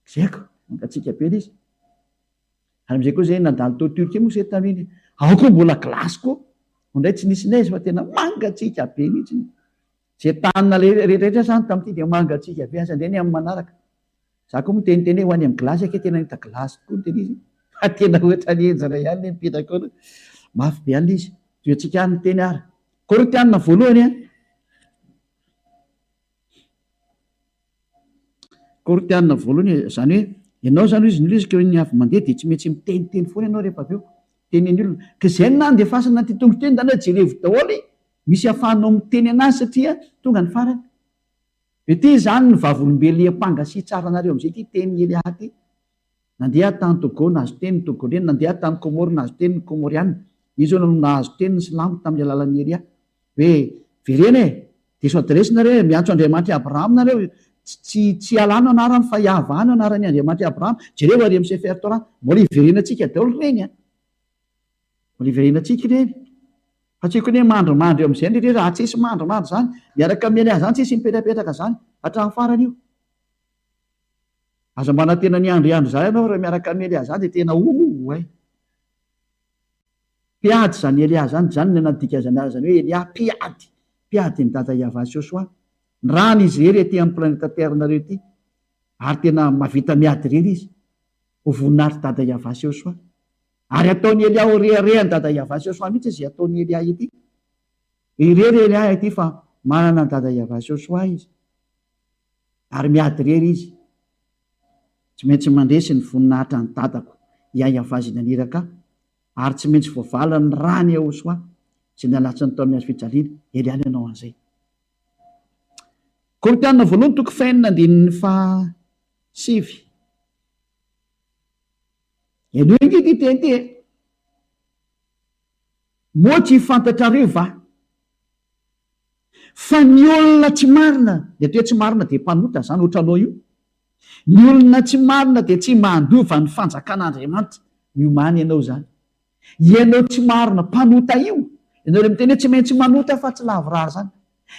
tsy haiko, mangatsiaka be le izy. Ary amizay koa zay nandalo tao Turquie moa zay tamin'iny, ao koa mbola glace koa, ao ndray tsy nisy neige fa tena mangatsiaka be mihitsy. Zay tany naleha rehetra rehetra zany tamin'ity dia mangatsiaka be, asa ndray ny amin'ny manaraka. Za koa miteniteny hoe ho any amin'ny glace ake tena nahita glace tokoa ny tena izy fa tena ohatran'ny henjana ihany le mipetraka eo aloha. Mafy be any le izy. Toy antsika any miteny ary. Korintianina voalohany a. Korintianina voalohany e, izany hoe ianao izany hoy izy ny izy ka ny avy mandeha dia tsy maintsy miteniteny foana ianao rehefa avy eo. Tenen'ny olona. Ka izay no nandefasana an'ity tongotra ity, ndana jerevo daholo misy ahafahanao miteny anazy satria tonga ny farany. Ity izany ny vavolombelona hiampanga sy hitsara anareo amin'izay ity tenin'i Elia ity. Nandeha tany Togo nahazo teny ny Togoley, nandeha tany Comores nahazo teny ny Comoriana. Izy hono no nahazo teny ny Silamo tamin'ny alalan'i Elia. Hoe, verena e! Diso adiresy nareo e! Miantso Andriamanitr'i Abrahama nareo, tsy tsy Allah no anarany fa Yahvah no anaran'i Andriamanitr'i Abrahama. Jereo ary amin'ny Sefer Torah. Mbola hiverenantsika daholo ireny an! Mbola hiverenantsika ireny. Fa tsy haiko ny hoe mandrimandry eo amin'izay ndry raha tsisy mandrimandry izany, miaraka amin'i Elia izany tsisy mipetrapetraka izany hatramin'ny farany io. Aza manantena ny hiandriandry izany ianao raha miaraka amin'i Elia izany dia tena ouh ay. Mpiady izany Elia izany, izany no nadika izany anarana izany hoe Elia, mpiady, mpiady an'i Dada Yavah sy Josoa. Nirahana izy irery aty amin'ny planeta Terre-nareo ity ary tena mahavita miady irery izy ho voninahitr'i Dada Yavah sy Josoa. Ary ataon'i Elia ho reharehan'i Dada Yavah sy Josoa mihitsy izay ataon'i Elia ity. Irery Elia ity fa manana an'i Dada Yavah sy Josoa izy. Ary miady irery izy. Tsy maintsy mandresy ny voninahitra an'i Dadako Yavah izay naniraka ahy, ary tsy maintsy voavalan'ny ran'i Yehosoa izay nalatsany tao amin'ny hazo fijaliana. Elia no nanao an'izay. Korintiana voalohany toko fahenina andininy faha sivy. Henoy ange ity teny ity e! Moa tsy fantatrareo va fa ny olona tsy marina, ny atao hoe tsy marina dia mpanota izany ohatranao io, ny olona tsy marina dia tsy mandova ny fanjakan'Andriamanitra. Miomàna ianao izany. Ianao tsy marina, mpanota io, ianao ilay miteny hoe tsy maintsy manota fa tsy lavorary izany.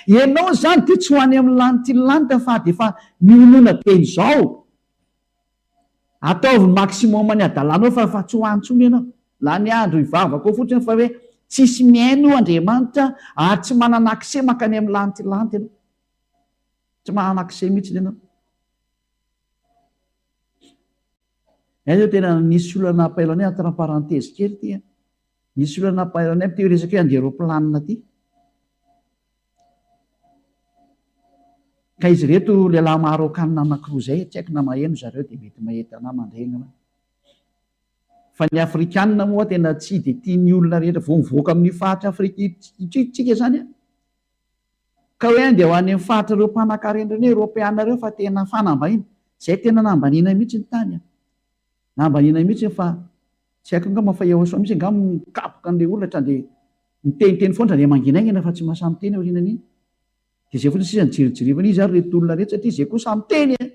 Ianao izany dia tsy ho any amin'ny lanitry ny lanitra fa dia efa mionona teny izao. Ataovy ny maximum ny adalanao fa efa tsy ho any intsony ianao. Lany andro hivavaka ao fotsiny fa hoe tsisy mihaino Andriamanitra ary tsy manana accès mankany amin'ny lantilanty ianao. Tsy manana accès mihitsy ianao. Aiza zao tena nisy olona nampaelo anay entre parenthèse kely ity an. Nisy olona nampaelo anay amin'ity resaka hoe andeha roplanina ity. Ka izy ireto lehilahy marokanina anankiroa izay, tsy haiko na maheno zareo dia mety mahita na mandre angamba. Fa ny afrikanina moa tena tsy dia tian'ny olona rehetra vao mivoaka amin'io faritra Afrika io tsika izany an. Ka hoe andeha ho any amin'ny faritra ireo mpanankarena ireny hoe eropeana ireo fa tena fanambaniana. Izay tena nambaniana mihitsy ny tany an. Nambaniana mihitsy fa tsy haiko angamba fa Yehosoa mihitsy angamba mikapoka an'ilay olona hatrany dia miteniteny foana hatrany dia manginaingina fa tsy mahasahy miteny aorianan'iny. Dia izay fotsiny sisa no jerijerevana izy ary ireto olona ireto satria izay koa samy miteny e!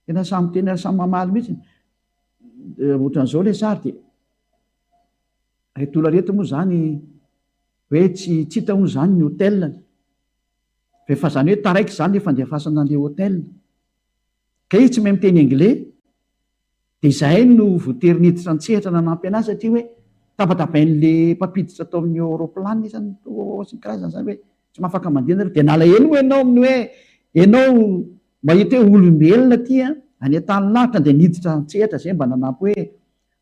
Tena samy miteny ary samy mamaly mihitsy. Ohatran'izao ilay sary dia ireto olona ireto moa izany hoe tsy tsy hita hono izany ny hotel-ny. Fa efa izany hoe taraiky izany ilay fandefasana an'ilay hotel. Ka izy tsy mahay miteny anglais dia izahay no voatery niditra an-tsehatra nanampy anazy satria hoe tabatabain'le mpampiditra tao amin'ny aeroplanina izy sy ny karazany izany hoe tsy mahafaka mandeha nareo dia nalahelo moa ianao amin'ny hoe ianao mahita hoe olombelona aty an any an-tany lavitra dia niditra an-tsehatra izay mba nanampy hoe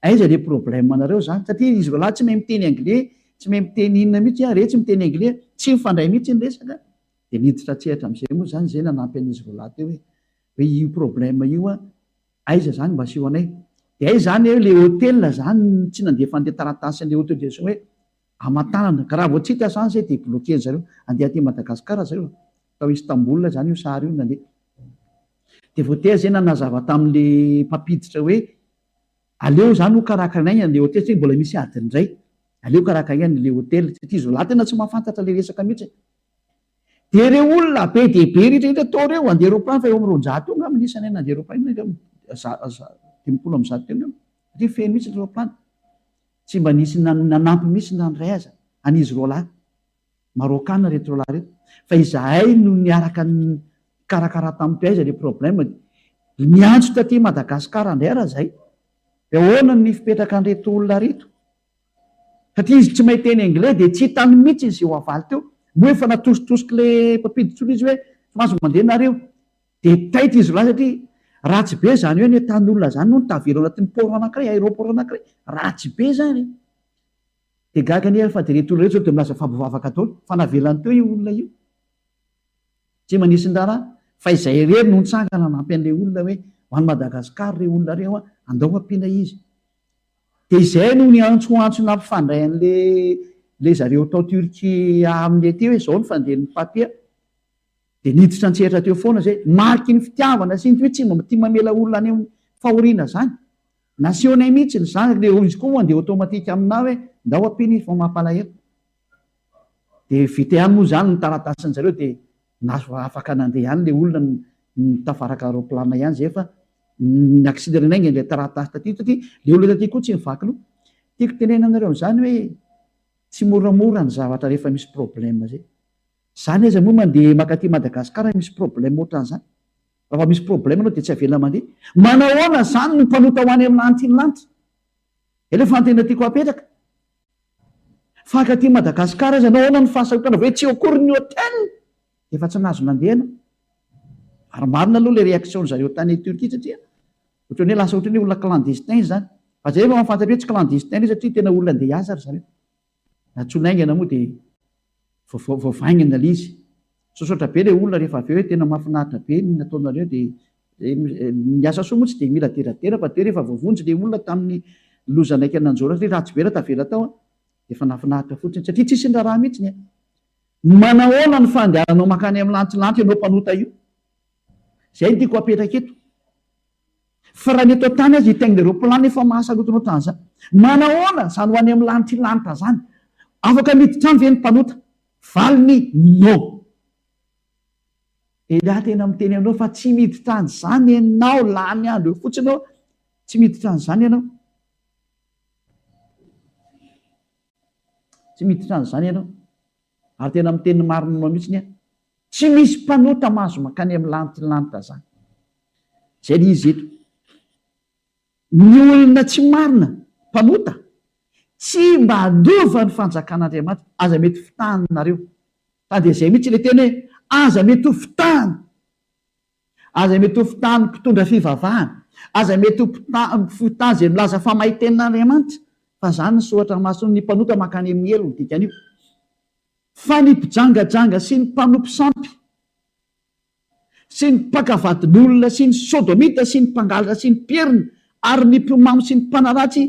aiza le problème nareo izany satria izy roalahy tsy mahay miteny anglais tsy mahay miteny inona mihitsy an re tsy miteny anglais tsy mifandray mihitsy ny resaka Dia niditra an-tsehatra amin'izay moa izany izay nanampy an'izy roalahy teo hoe, hoe io problème io an, aiza izany mba aseho anay. Dia aiza izany hoe ilay hotel izany tsy nandefa an'ilay taratasy an'ilay autorisation hoe aman-tanana. Ka raha vao tsy hita izany izay dia bloquer-ny zareo. Handeha aty Madagascar zareo. Tao Istanbul izany io sary io nandeha. Dia voatery izay nanazava tamin'ilay mpampiditra hoe aleo izany ho karakaraina ilay hotel satria mbola misy adiny indray. Aleo karakaraina ilay hotel satria izy roalahy tena tsy mahafantatra ilay resaka mihitsy. Dia ireo olona be dia be rehetra rehetra tao ireo, handeha roaplan fa eo amin'ny 200 eo angamba ny isanay nandeha roaplan, inona ireo 150 teo angamba, satria feno mihitsy ny roaplan. Tsy mba nisy nanampy mihitsy na ny iray aza, an'izy roalahy. Marokana ireto roalahy ireto. Fa izahay no niaraka nikarakara tamin'ny mpiaiza le problème. Niantso taty Madagascar indray ara zay. Dia ahoana ny fipetraka an'ireto olona reto? Satria izy tsy mahay teny anglais dia tsy hitany mihitsy izay ho avaly teo. Moa efa natositosiky le mpampiditra izy hoe tsy mahazo mandeha nareo. Dia taitra izy roalahy satria ratsy be izany hoe ny tanin'olona izany no tavela ao anatin'ny port anankiray, aéroport anankiray. Ratsy be izany e. Dia gaga anie aho fa dia ireto olona ireto izao dia milaza fa mpivavaka daholo. Fa navelany teo io olona io. Tsy manisy ny raharaha fa izay irery no nitsangana nanampy an'ilay olona hoe ho any Madagascar ireo olona ireo an, andao ampiana izy. Dia izay no niantsoantso nampifandray an'ilay ilay zareo tao Turquie aminay aty hoe izao ny fandehan'ny papier. Dia niditra an-tsehatra teo foana izay. Mariky ny fitiavana sy ny hoe tsy mba tia mamela olona any amin'ny fahoriana izany. Nasehonay mihitsy izany, ilay izy koa moa handeha automatique aminà hoe ndao ampiana izy fa mampalahelo. Dia vita ihany moa izany ny taratasin-jareo dia nahazo afaka nandeha ihany ilay olona nitafaraka aeroplane ihany izay fa ni-accélérer haingana ilay taratasy taty satria ilay olona taty koa tsy nivaky loha. Tiako tenenina aminareo amin'izany hoe tsy moramora ny zavatra rehefa misy problème izay. Zany aiza moa mandeha makaty Madagascar misy problème otran'izany. Raha vao misy problème anao dia tsy avela mandeha. Manahoana zany ny mpanota ho any amin'ny lanitra iny lanitra? Izay ilay fanontaniana tiako apetraka. Fa akaty Madagascar aza ianao ahoana ny fahasarotana vao hoe tsy eo akory ny hotel dia efa tsy nahazo nandeha ianao. Ary marina aloha ilay réaction zareo tany Turquie satria ohatran'ny hoe lasa ohatran'ny hoe olona clandestin izy zany. Fa zay efa mahafantatra hoe tsy clandestin ilay izy satria tena olona andeha hiasa ry zareo. Nantsoina haingana moa dia voavaingana ilay izy. Misaosaotra be ilay olona rehefa avy eo hoe tena mahafinaritra be ny nataonareo dia ny asa soa moa tsy dia mila deradera fa dia rehefa voavonjy ilay olona tamin'ny loza naika nanjo azy satria ratsy be raha tavela tao an, dia efa nahafinaritra fotsiny satria tsisy niraharaha mihitsy an. Manahoana ny fandehananao mankany amin'ny lantsilantsy ianao mpanota io? Izay no tiako hapetraka eto. Fa raha ny eto an-tany aza hitaingina aeroplane efa mahasarotiny ohatran'izany. Manahoana izany ho any amin'ny lanitry lanitra izany? Afaka miditra any ve ny mpanota? Valiny, no. Elia tena miteny aminao fa tsy miditra any izany ianao, lany andro eo fotsiny ianao, tsy miditra any izany ianao. Tsy miditra any izany ianao. Ary tena miteny ny marina aminao mihitsy aho. Tsy misy mpanota mahazo mankany amin'ny lanitry ny lanitra izany. Izay ilay izy eto. Ny olona tsy marina, mpanota, tsy mba handova ny fanjakan'Andriamanitra. Aza mety fitahinareo. Fa dia izay mihitsy ilay teny hoe, aza mety ho fitahina. Aza mety ho fitahin'ny mpitondra fivavahana. Aza mety ho fitahin'ny izay milaza fa mahay tenin'Andriamanitra. Fa izany ny soratra mason'ny mpanota mankany amin'ny helo ny dikan'io. Fa ny mpijangajanga sy ny mpanompo sampy sy ny mpaka vadin'olona sy ny sodomita sy ny mpangalatra sy ny mpierina ary ny mpimamo sy ny mpanaratsy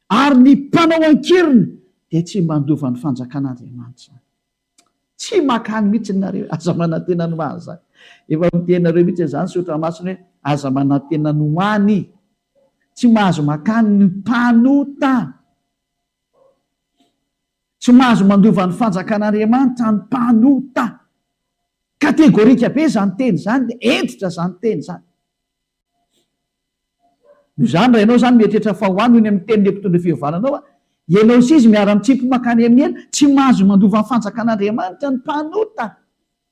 ary ny mpanao an-keriny dia tsy mba handova ny fanjakan'Andriamanitra izany. Tsy makany mihitsy nareo, aza manantena ny ho any izany. Efa miteny nareo mihitsy izany soratra masina hoe aza manantena ny ho any. Tsy mahazo makany ny mpanota. Tsy mahazo mandova ny fanjakan'Andriamanitra ny mpanota. Kategorika be izany teny izany, hentitra izany teny izany. Noho izany, raha ianao izany mieritreritra fa ho any hoy ny amin'ny tenin'ilay mpitondra fivavahana anao, ianao sy izy miara-mitsipy mankany amin'ny helo, tsy mahazo mandova ny fanjakan'Andriamanitra ny mpanota.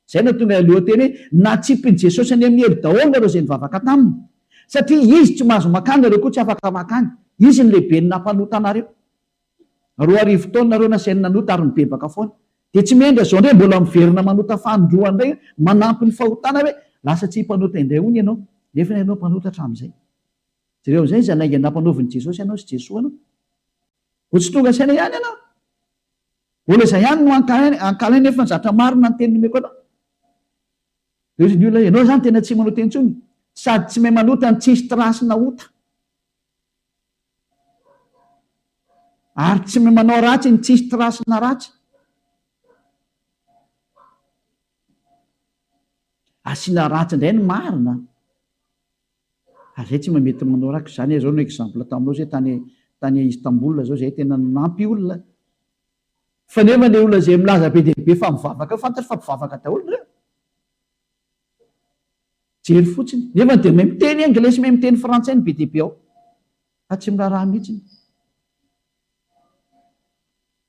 Izay no nahatonga ilay lohateny hoe, Natsipin'i Jesosy any amin'ny helo daholo nareo izay nivavaka taminy. Satria izy tsy mahazo mankany, nareo koa tsy afaka mankany. Izy no lehiben'ny nampanota anareo. 2000 taona nareo nasainy nanota ary nibebaka foana. Dia tsy miainga zao ndray mbola miverina manota fanindroany ndray manampy ny fahotana hoe lasa tsy mpanota indray hono ianao nefa ianao mpanota hatramin'izay. Jereo amin'izay izay lainga nampanaovin'i Jesosy anao sy Jesoa anao. Vao tsy tonga saina ihany ianao. Mbola izay ihany no ankahalaina nefa ny zatra marina ny teny nomeko anao. Dia hoy ny olona hoe ianao izany tena tsy manota intsony. Sady tsy mahay manota no tsisy trace-na ota. Ary tsy mahay manao ratsy ny tsisy trace na ratsy. Asiana ratsy indray ny marina. Ary zay tsy mba mety manao ratsy. Zany zao no exemple taminao zay tany tany Istanbul zao zay tena nanampy olona. Fa nefa le olona zay milaza be dia be fa mivavaka eo fantatro fa mpivavaka daholo ireo. Jery fotsiny. Nefa dia mahay miteny anglais sy mahay miteny frantsay ny be dia be ao. Fa tsy miraharaha mihitsy.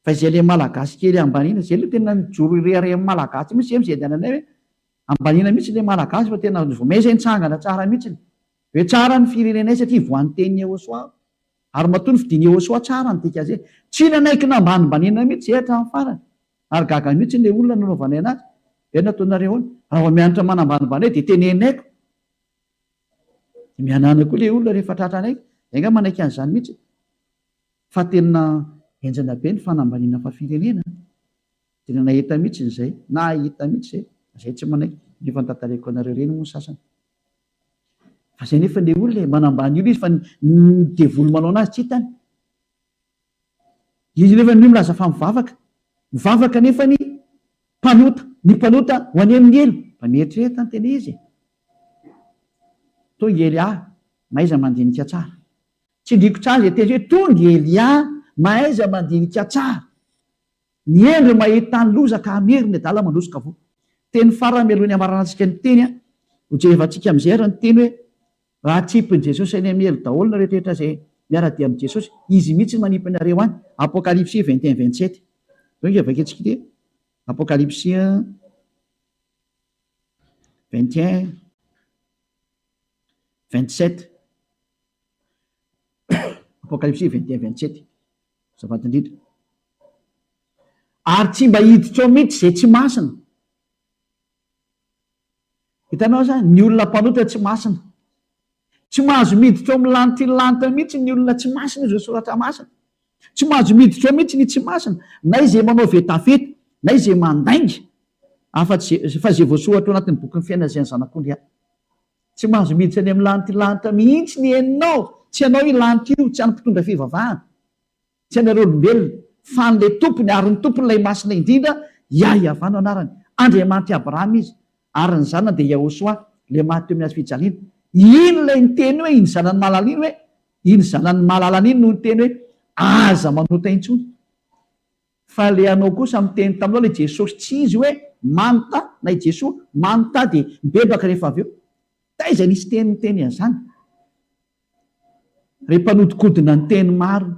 Fa izay le Malagasy kely ambaniana, izay aloha tena nijoro irehareha amin'ny Malagasy mihitsy izay amin'izay andehananay hoe ambaniana mihitsy le Malagasy fa tena vao may izay nitsangana tsara mihitsy. Hoe tsara ny firenenay satria voan'ny tenin'i Yehosua ary matoa nofidin'i Yehosua tsara ny dikan'izay. Tsy nanaiky nambanimbaniana mihitsy izay hatramin'ny farany. Ary gaga mihitsy ilay olona nanaovanay anazy. Hoe nataonareo ahoana? Raha vao mianatra manambanimbany ahy dia tenenaiko. Dia mihanahana koa ilay olona rehefa tratranay. Izay angaha manaiky an'izany mihitsy. Fa tena henjana be ny fanambaniana fa firenena an! Tena nahita mihitsy izay, nahita mihitsy izay, izay tsy manaiky, nefa notantaraiko anareo ireny moa ny sasany. Fa izay nefa ilay olona e, manambany olona izy fa ny devoly manao anazy tsy hitany. Izy nefa ny milaza fa mivavaka, mivavaka nefa ny mpanota, ny mpanota ho any amin'ny helo, mba mieritrereta ny tena izy e. Tonga Elia, mahaiza mandinika tsara. Tsindriko tsara izay teny hoe tonga i Elia, mahaiza mandinika tsara. Ny hendry mahita ny loza ka hamery ny adala mandroso ka voa. Teny farany mialoha ny hamaranantsika ny teny, ho jerevantsika amin'izay ary ny teny hoe raha atsipin'i Jesosy any amin'ny helo daholo nareo rehetra izay miara-dia amin'i Jesosy, Izy mihitsy no manipy anareo any, Apokalypsy 21 27. Zao ange vakintsika ity e, Apokalypsy 21 27. Apokalypsy 21 27. Azafady indrindra. Ary tsy mba hiditra ao mihitsy izay tsy masina. Hitanao zany, ny olona mpanota tsy masina. Tsy mahazo miditra ao amin'ny lanitry ny lanitra mihitsy ny olona tsy masina izao soratra masina. Tsy mahazo miditra ao mihitsy ny tsy masina, na izay manao vetaveta, na izay mandainga, afa-tsy fa izay voasoratra ao anatin'ny bokin'ny fiainana izay an'ny Zanak'ondry ihany. Tsy mahazo miditra any amin'ny lanitry lanitra mihitsy ny enao, tsy anao io lanitra io, tsy an'ny mpitondra fivavahana, tsy anareo olombelona, fa an'ilay Tompony, ary ny Tompony ilay Masina indrindra, Yah-Yavah no anarany, Andriamanitr'i Abrahama Izy, ary ny zanany dia Yahoshuah, ilay maty teo amin'ny hazo fijaliana. Iny ilay niteny hoe, iny zanany malala iny hoe, iny zanany malalany iny no niteny hoe, aza manota intsony. Fa le anao kosa miteny taminao le Jesosy tsy izy hoe manta na i Jesoa manta dia mibebaka rehefa avy eo. Taiza nisy teny niteny an'izany? Re mpanodikodina ny teny marina.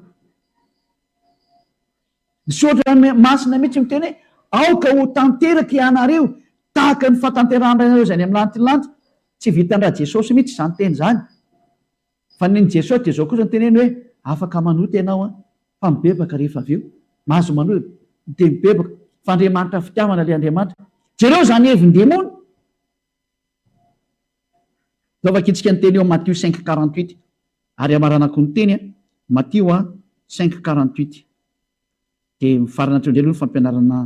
Ny soratra masina mihitsy miteny hoe aoka ho tanteraka ianareo tahaka ny fahatanterahan'ny Rainareo izay any amin'ny lanitra lanitra. Tsy vitan-dRajesosy mihitsy izany teny izany. Fa ny an'i Jesosy dia izao kosa no teneny hoe, afaka manota ianao an, fa mibebaka rehefa avy eo. Mahazo manota dia mibebaka, fa Andriamanitra fitiavana ilay Andriamanitra. Jereo izany hevin-demony. Izao vakintsika ny teny eo Matio cinq quarante huit ary hamaranako ny teny an, Matio a cinq quarante huit. Dia mifarana hatreo indray aloha ny fampianarana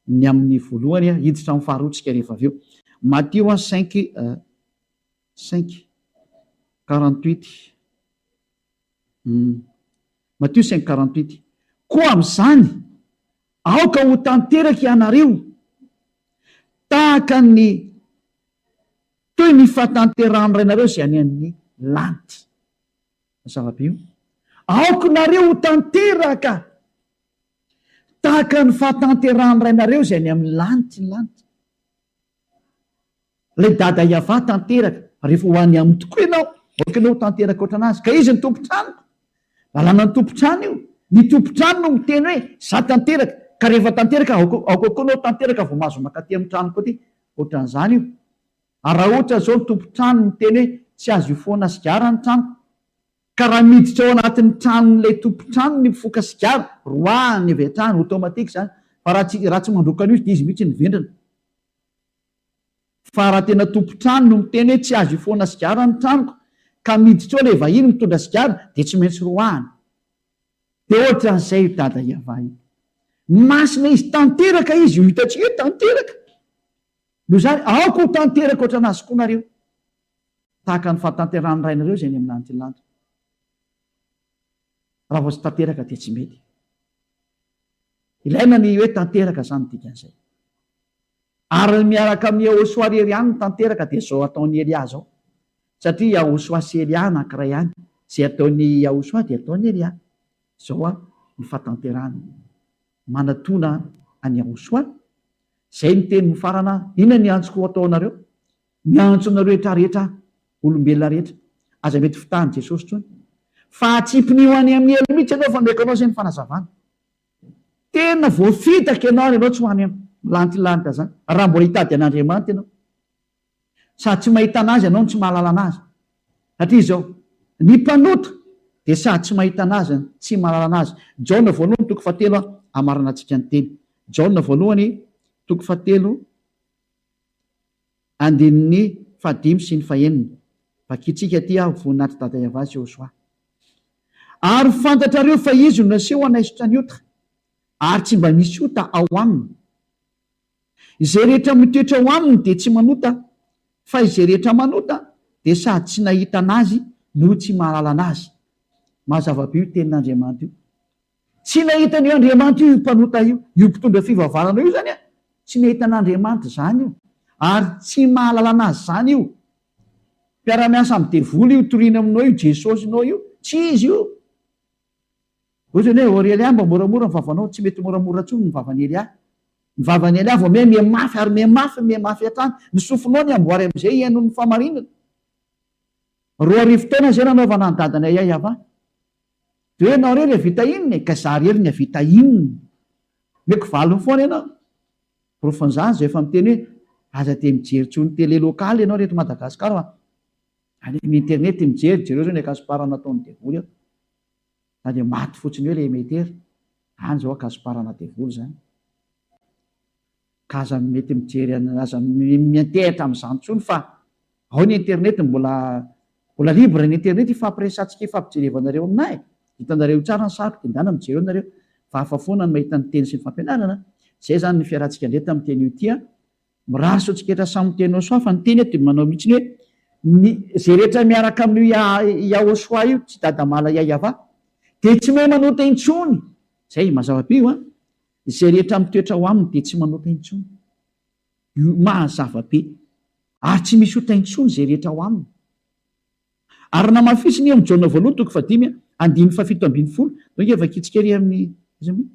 ny amin'ny voalohany an, hiditra amin'ny faharoa tsika rehefa avy eo. Matio a cinq Cinq quarante huit Hum. Matio cinq quarante huit Koa amin'izany, aoka ho tanteraka ianareo, tahaka ny toy ny fahatanterahan'ny Rainareo izay any amin'ny lanitra. Mazava be io. Aoka nareo ho tanteraka tahaka ny fahatanterahan'ny Rainareo izay any amin'ny lanitra ny lanitra. Ilay dada Yavah tanteraka, rehefa ho any aminy tokoa ianao, aoka ianao ho tanteraka ohatran'azy, ka izy no tompon-tranoko. Lalànan'ny tompon-trano io. Ny tompon-trano no miteny hoe, za tanteraka, ka rehefa tanteraka, aoka aoka koa ianao tanteraka vao mahazo mankaty amin'ny tranoko aty. Ohatran'izany io. Ary raha ohatra izao ny tompon-trano miteny hoe, tsy azo ifohana sigara ny tranoko, ka raha miditra ao anatin'ny tranon'ilay tompon-trano ny mpifoka sigara, roahiny avy hatrany, automatique izany, fa raha tsy raha tsy mandroaka an'io izy dia izy mihitsy no vendrana. Fa raha tena tompon-trano no miteny hoe tsy azo ifohana sigara ny tranoko ka miditra eo ilay vahiny mitondra sigara dia tsy maintsy roahana. Dia ohatran'izay io Dada Yavah io. Masina izy, tanteraka izy, io hitantsika io tanteraka. Noho izany, aoka ho tanteraka ohatran'azy koa nareo. Tahaka ny fahatanterahan'ny Rainareo izay any amin'ny lanitra lanitra. Raha vao tsy tanteraka dia tsy mety. Ilaina ny hoe tanteraka izany dikan'izay. Ary ny miaraka amin'i Yahoshuah irery ihany no tanteraka dia izao ataon'i Elia izao. Satria Yahoshuah sy Elia anankiray ihany. Izay ataon'i Yahoshuah dia ataon'i Elia. Izao an, ny fahatanterahana. Manatona an'i Yahoshuah. Izay ny teny mifarana, inona ny antsoko ho atao anareo? Miantso anareo rehetra rehetra aho, olombelona rehetra. Aza mety fitahan'i Jesosy intsony. Fa atsipinio any amin'ny helo mihitsy ianao fa omeko anao izay ny fanazavana. Tena voafitaka ianao ary ianao tsy ho any amin'ny lantilanitra izany raha mbola hitady an'Andriamanitra ianao. Sady tsy mahita an'Azy ianao no tsy mahalala an'Azy. Satria izao, ny mpanota dia sady tsy mahita an'Azy no tsy mahalala an'Azy. Jaona voalohany toko fahatelo hamaranantsika ny teny. Jaona voalohany toko fahatelo andininy fahadimy sy ny fahenina. Vakintsika aty aho voninahitr'i Dada Yavah sy Josoa. Ary fantatrareo fa Izy no naseho hanaisotra ny ota, ary tsy mba misy ota ao aminy. Izay rehetra mitoetra ao aminy dia tsy manota, fa izay rehetra manota dia sady tsy nahita an'Azy no tsy mahalala an'Azy. Mazava be io tenin'Andriamanitra io. Tsy nahita an'io Andriamanitra io io mpanota io, io mpitondra fivavahana io izany an! Tsy nahita an'Andriamanitra izany io, ary tsy mahalala an'Azy izany io. Mpiara-miasa amin'ny devoly io toriana aminao io Jesosy-nao io, tsy izy io. Ohatrany hoe, Ô ry Elia, mba moramora ny vavanao. Tsy mety moramora intsony ny vavan'i Elia. Ny vavan'i Elia vao miha mihamafy ary mihamafy, mihamafy hatrany. Ny sofinao ny amboary amin'izay hihaino ny fahamarinana. 2000 taona izay nanaovana an'i dadanay Yavah. Dia hoe ianao irery hahavita inona e? Ka izaho irery ny hahavita inona? Omeko valiny foana ianao. Porofon'izany izao efa miteny hoe aza dia mijery intsony télé locale ianao ry eto Madagasikara fa any amin'ny internet mijery, jereo izao ny akasoparana nataon'ny devoly ao. Na dia maty fotsiny eo ilay émetteur, any izao akasoparana devoly izany. Ka aza mety mijery aza miantehitra amin'izany intsony fa ao ny internet mbola mbola libre ny internet ifampiresahantsika ifampijerevanareo aminah e! Hitanareo tsara ny sariko dia ndana mijery eo nareo fa hafa foana ny mahita ny teny sy ny fampianarana. Zay zany ny fiarahantsika indray tamin'ity anio ity an! Mirary soa antsika rehetra samy miteny Osoa fa ny teny eto dia manao mihitsy ny hoe ny zay rehetra miaraka amin'io Yahosoa io tsy dadamala Yayava dia tsy mahay manota intsony! Zay, mazava be io an! Izay rehetra mitoetra ao aminy dia tsy manota intsony. Io mazava be. Ary tsy misy ota intsony izay rehetra ao aminy. Ary namafisiny eo amin'ny Jaona voalohany toko fahadimy andininy fahafito ambin'ny folo. Ndao ange vakintsika ery amin'ny aiza moa?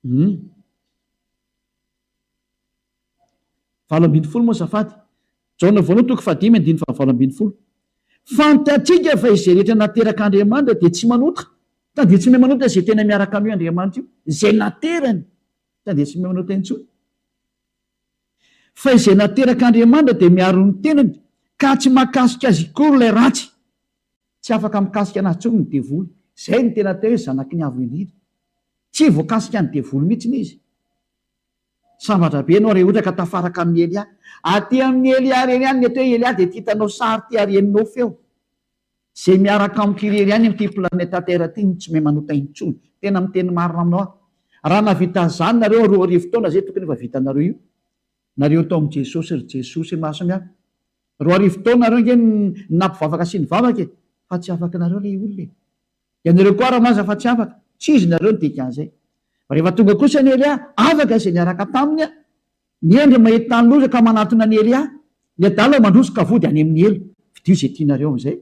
Hum. 18 moa azafady. Jaona voalohany toko fahadimy andininy fahavalo ambin'ny folo. Fantatsika fa izay rehetra naterak'Andriamanitra dia tsy manota. Tadidio tsy mahay manota izay tena miaraka amin'io Andriamanitra io. Izay naterany. Tadidio tsy mahay manota intsony. Fa izay naterak'Andriamanitra dia miaro ny tenany ka tsy mahakasika azy akory ilay ratsy. Tsy afaka mikasika anazy intsony ny devoly. Izay no tena atao hoe zanaky ny Avo Indrindra. Tsy voakasika ny devoly mihitsy izy. Sambatra be ianao raha ohatra ka tafaraka amin'i Elia. Aty amin'i Elia irery ihany ny atao hoe Elia dia ity hitanao sary ity ary henonao feo. Izay miaraka amiko irery ihany amin'ity planeta terre ity no tsy mahay manota intsony. Tena miteny marina aminao aho. Raha nahavita an'izany nareo 2000 taona izay tokony efa vitanareo io. Nareo tao amin'i Jesosy ry Jesosy maso miahy. 2000 taona nareo ange no nampivavaka sy nivavaka e. Fa tsy afaka nareo ilay olona e. Ianareo koa ara maza fa tsy afaka. Tsy izy nareo no dikan'izay. Fa rehefa tonga kosa an'i Elia, afaka izay niaraka taminy, ny hendry mahita ny loza ka manatona an'i Elia, ny adala mandroso ka vody any amin'ny helo. Fidio izay tianareo amin'izay.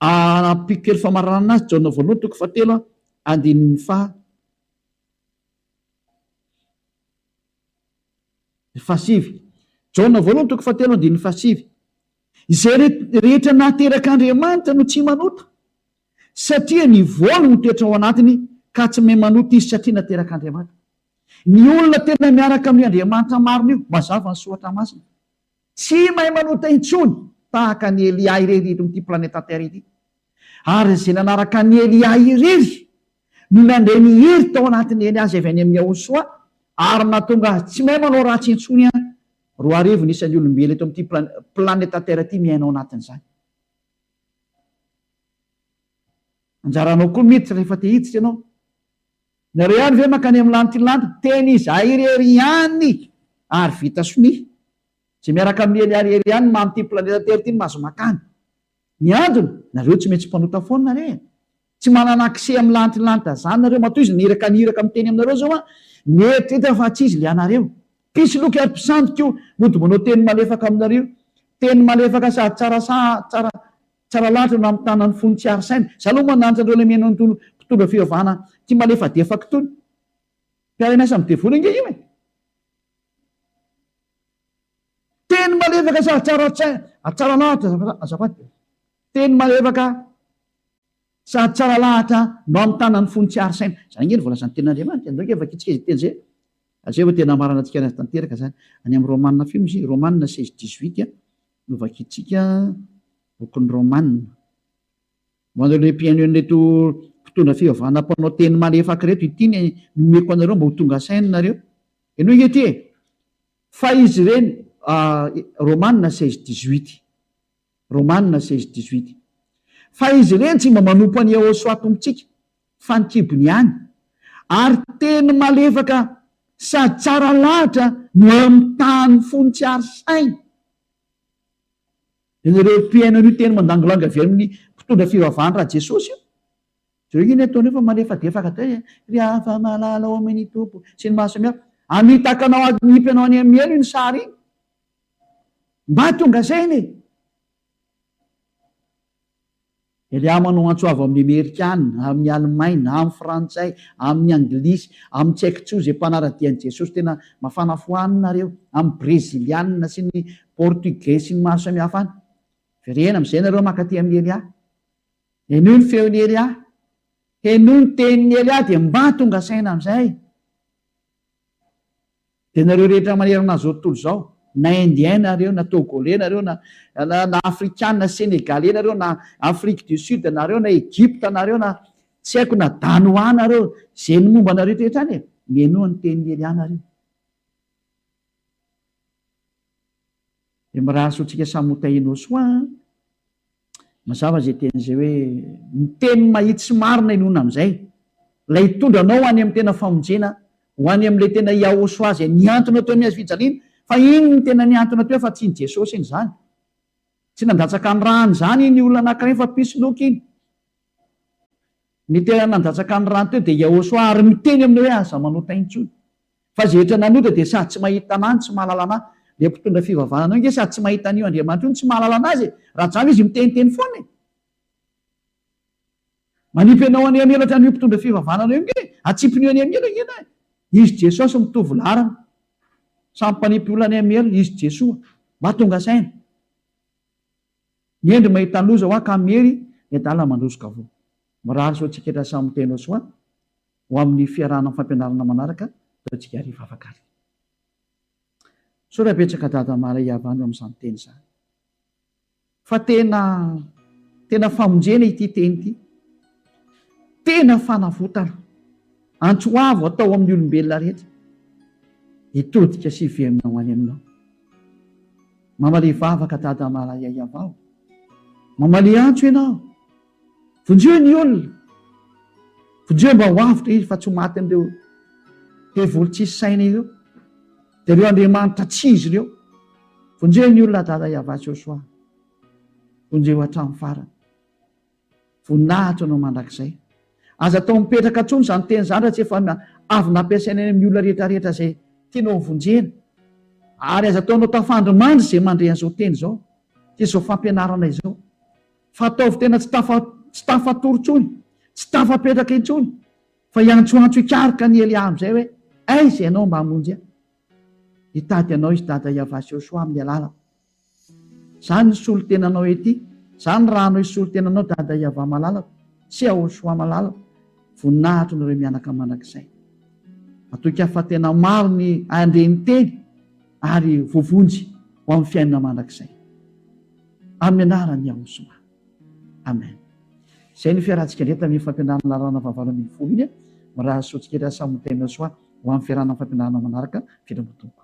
Ampiko kely famaranana azy, Jaona voalohany toko fahatelo andininy faha fahasivy. Jaona voalohany toko fahatelo andininy fahasivy. Izay rehetra naterak'Andriamanitra no tsy manota, satria ny voany mitoetra ao anatiny ka tsy mahay manota izy satria naterak'Andriamanitra. Ny olona tena miaraka amin'io Andriamanitra marina io, mazava ny Soratra Masina, tsy mahay manota intsony tahaka an'i Elia irery eto amin'ity planeta Terre ity. Ary izay nanaraka an'i Elia irery no nandray ny hery tao anatin'i Elia izay avy any amin'i Yahosoa ary nahatonga azy tsy mahay manao ratsy intsony an 2000 ny isan'ny olombelona eto amin'ity planeta Terre ity miaina ao anatin'izany. Anjaranao koa miditra rehefa te hiditra ianao. Nareo ihany ve mankany amin'ny lantilanty? Tena izahay irery ihany ary vita sonia. Izay miaraka amin'i Elia irery ihany no amin'ity planeta Terre ity no mahazo makany. Ny antony, nareo tsy maintsy mpanota foana re e! Tsy manana accès amin'ny lantilanta zany nareo, matoa izy niraka ny iraka miteny aminareo zao an, mieritreritra fa tsy izy le anareo. Mpisoloky ary mpisandoka io, mody manao teny malefaka aminareo. Teny malefaka sady tsara tsara tsara lahatra no hamitana ny fony tsy ary saina. Za aloha mananatra anareo le mihaino an'itony mpitondra fivavahana tia malefadefaka itony. Mpiara-miasa amin'ny devoly ange io e! Teny malefaka sady tsara tsaina, tsara lahatra azafady. Teny malefaka. Sady tsara lahatra no hamitana ny fony tsy hary saina. Izany ange no voalazan'ny Tenin'Andriamanitra e. Andao ange vakintsika izay teny izay. Izay vao tena hamarana antsika anazy tanteraka izany. Any amin'ny Romana firy moa izy iny? Romana 16 18 no vakintsika, bokin'ny Romana. Ho anareo mpihaino an'ireto mpitondra fivavahana mpanao teny malefaka ireto, ity ny nomeko anareo mba ho tonga saina nareo. Henoy ange ity e! Fa izy ireny, Romana 16 18. Romana 16 18. Fa izy ireny tsy mba manompo an'i Yehosua Tompontsika, fa ny kibony ihany. Ary teny malefaka sady tsara lahatra no amitahany fony tsy ary saina. Ianareo mpihaino an'io teny mandangolanga avy amin'ny mpitondra fivavahana raha Jesosy io. Jereo ange ny ataony eo fa malefadefaka daholo e. Ry hava-malala ao amin'ny Tompo sy ny maro samihafa. Hamitaka anao hanipy anao any amin'ny helo iny sary iny. Mba tonga saina e! Elia manao antso avo amin'ny Amerikana, amin'ny Alemaina, amin'ny Frantsay, amin'ny Anglisy, amin'ny tsy haiko intsony izay mpanara-dia an'i Jesosy tena mafana fo any nareo, amin'ny Breziliana sy ny Portugais sy ny maro samihafa any. Verena amin'izay nareo mankaty amin'i Elia. Henoy ny feon'i Elia. Henoy ny tenin'i Elia dia mba tonga saina amin'izay. Dia nareo rehetra manerana an'izao tontolo izao, na indien nareo, na togolais nareo, na na afrikana, senegalais nareo, na afrique du sud nareo, na egypte nareo, na tsy haiko na danois nareo, izay ny momba anareo rehetra any e, mihainoa ny tenin'i Elia nareo. Dia mirary soa antsika samy ho tahianao soa an. Mazava izay teny izay hoe ny teny mahitsy sy marina inoana amin'izay. Ilay hitondra anao ho any amin'ny tena famonjena, ho any amin'ilay tena Yahoshuah izay nihantona teo amin'ny hazo fijaliana. Fa iny no tena nihantona teo fa tsy iny Jesosy iny izany. Tsy nandatsaka ny rany izany iny olona anankiray fa mpisoloky iny. Ny tena nandatsaka ny rany teo dia Yahoshuah ary miteny aminao hoe aza manota intsony. Fa izay rehetra nanota dia sady tsy mahita anah no tsy mahalala anah. Ilay mpitondra fivavahana io ange sady tsy mahita an'io Andriamanitra io no tsy mahalala an'azy e! Raha jamba izy miteniteny foana e! Manipy anao any amin'ny elatra an'io mpitondra fivavahana io ange e! Atsipiny eo any amin'ny ela ange ianao e! Izy Jesosy mitovy laharana. Samy mpanipy olona any amin'ny ela, izy Jesoa. Mba tonga saina. Ny hendry mahita loza hoa ka miery, ny adala mandroso ka voa. Mirary soa antsika rehetra samy miteny soa. Ho amin'ny fiarahana amin'ny fampianarana manaraka, ataontsika ary hivavaka ary. Misaotra betsaka Dada Maray Iavano amin'izany teny izany. Fa tena tena famonjena ity teny ity. Tena fanavotana. Antso avo atao amin'ny olombelona rehetra. Hitodika sy hiverina ho any aminao. Mamalia vavaka Dada Maray Iavao. Mamalia antso ianao. Vonjeo ny olona. Vonjeo mba ho avotra izy fa tsy ho matin'ireo devoly tsisy saina ireo. Dia ireo andriamanitra tsy izy ireo. Vonjeo ny olona Dada Yavah Joshua. Vonjeo hatramin'ny farany. Voninahitra anao mandrakizay. Aza atao mipetraka intsony izany teny izany raha tsy efa avy nampiasaina any amin'ny olona rehetra rehetra izay tianao vonjena. Ary aza ataonao tafandry mandry izay mandre an'izao teny izao sy izao fampianarana izao. Fa ataovy tena tsy tafa tsy tafatory intsony, tsy tafapetraka intsony, fa hiantsoantso hikaroka an'i Elia amin'izay hoe, Aiza ianao mba hamonjy ahy? Hitady anao izy Dada Yavah sy Yosua amin'ny alalako. Za ny solontenanao ety, za ny rano hisolo tena anao Dada Yavah malalako, sy Yahoshuah malalako, voninahitro nareo mianaka mandrakizay. Matoky aho fa tena maro ny handre ny teny ary voavonjy ho amin'ny fiainana mandrakizay. Amin'ny anaran'i Yahoshuah. Amen. Izay no fiarahantsika indray tamin'iny fampianarana laharana fahavalo 18 iny. Mirary soa antsika rehetra samy ho tahinao soa ho amin'ny fiarahana amin'ny fampianarana manaraka. Veloma Tompoko.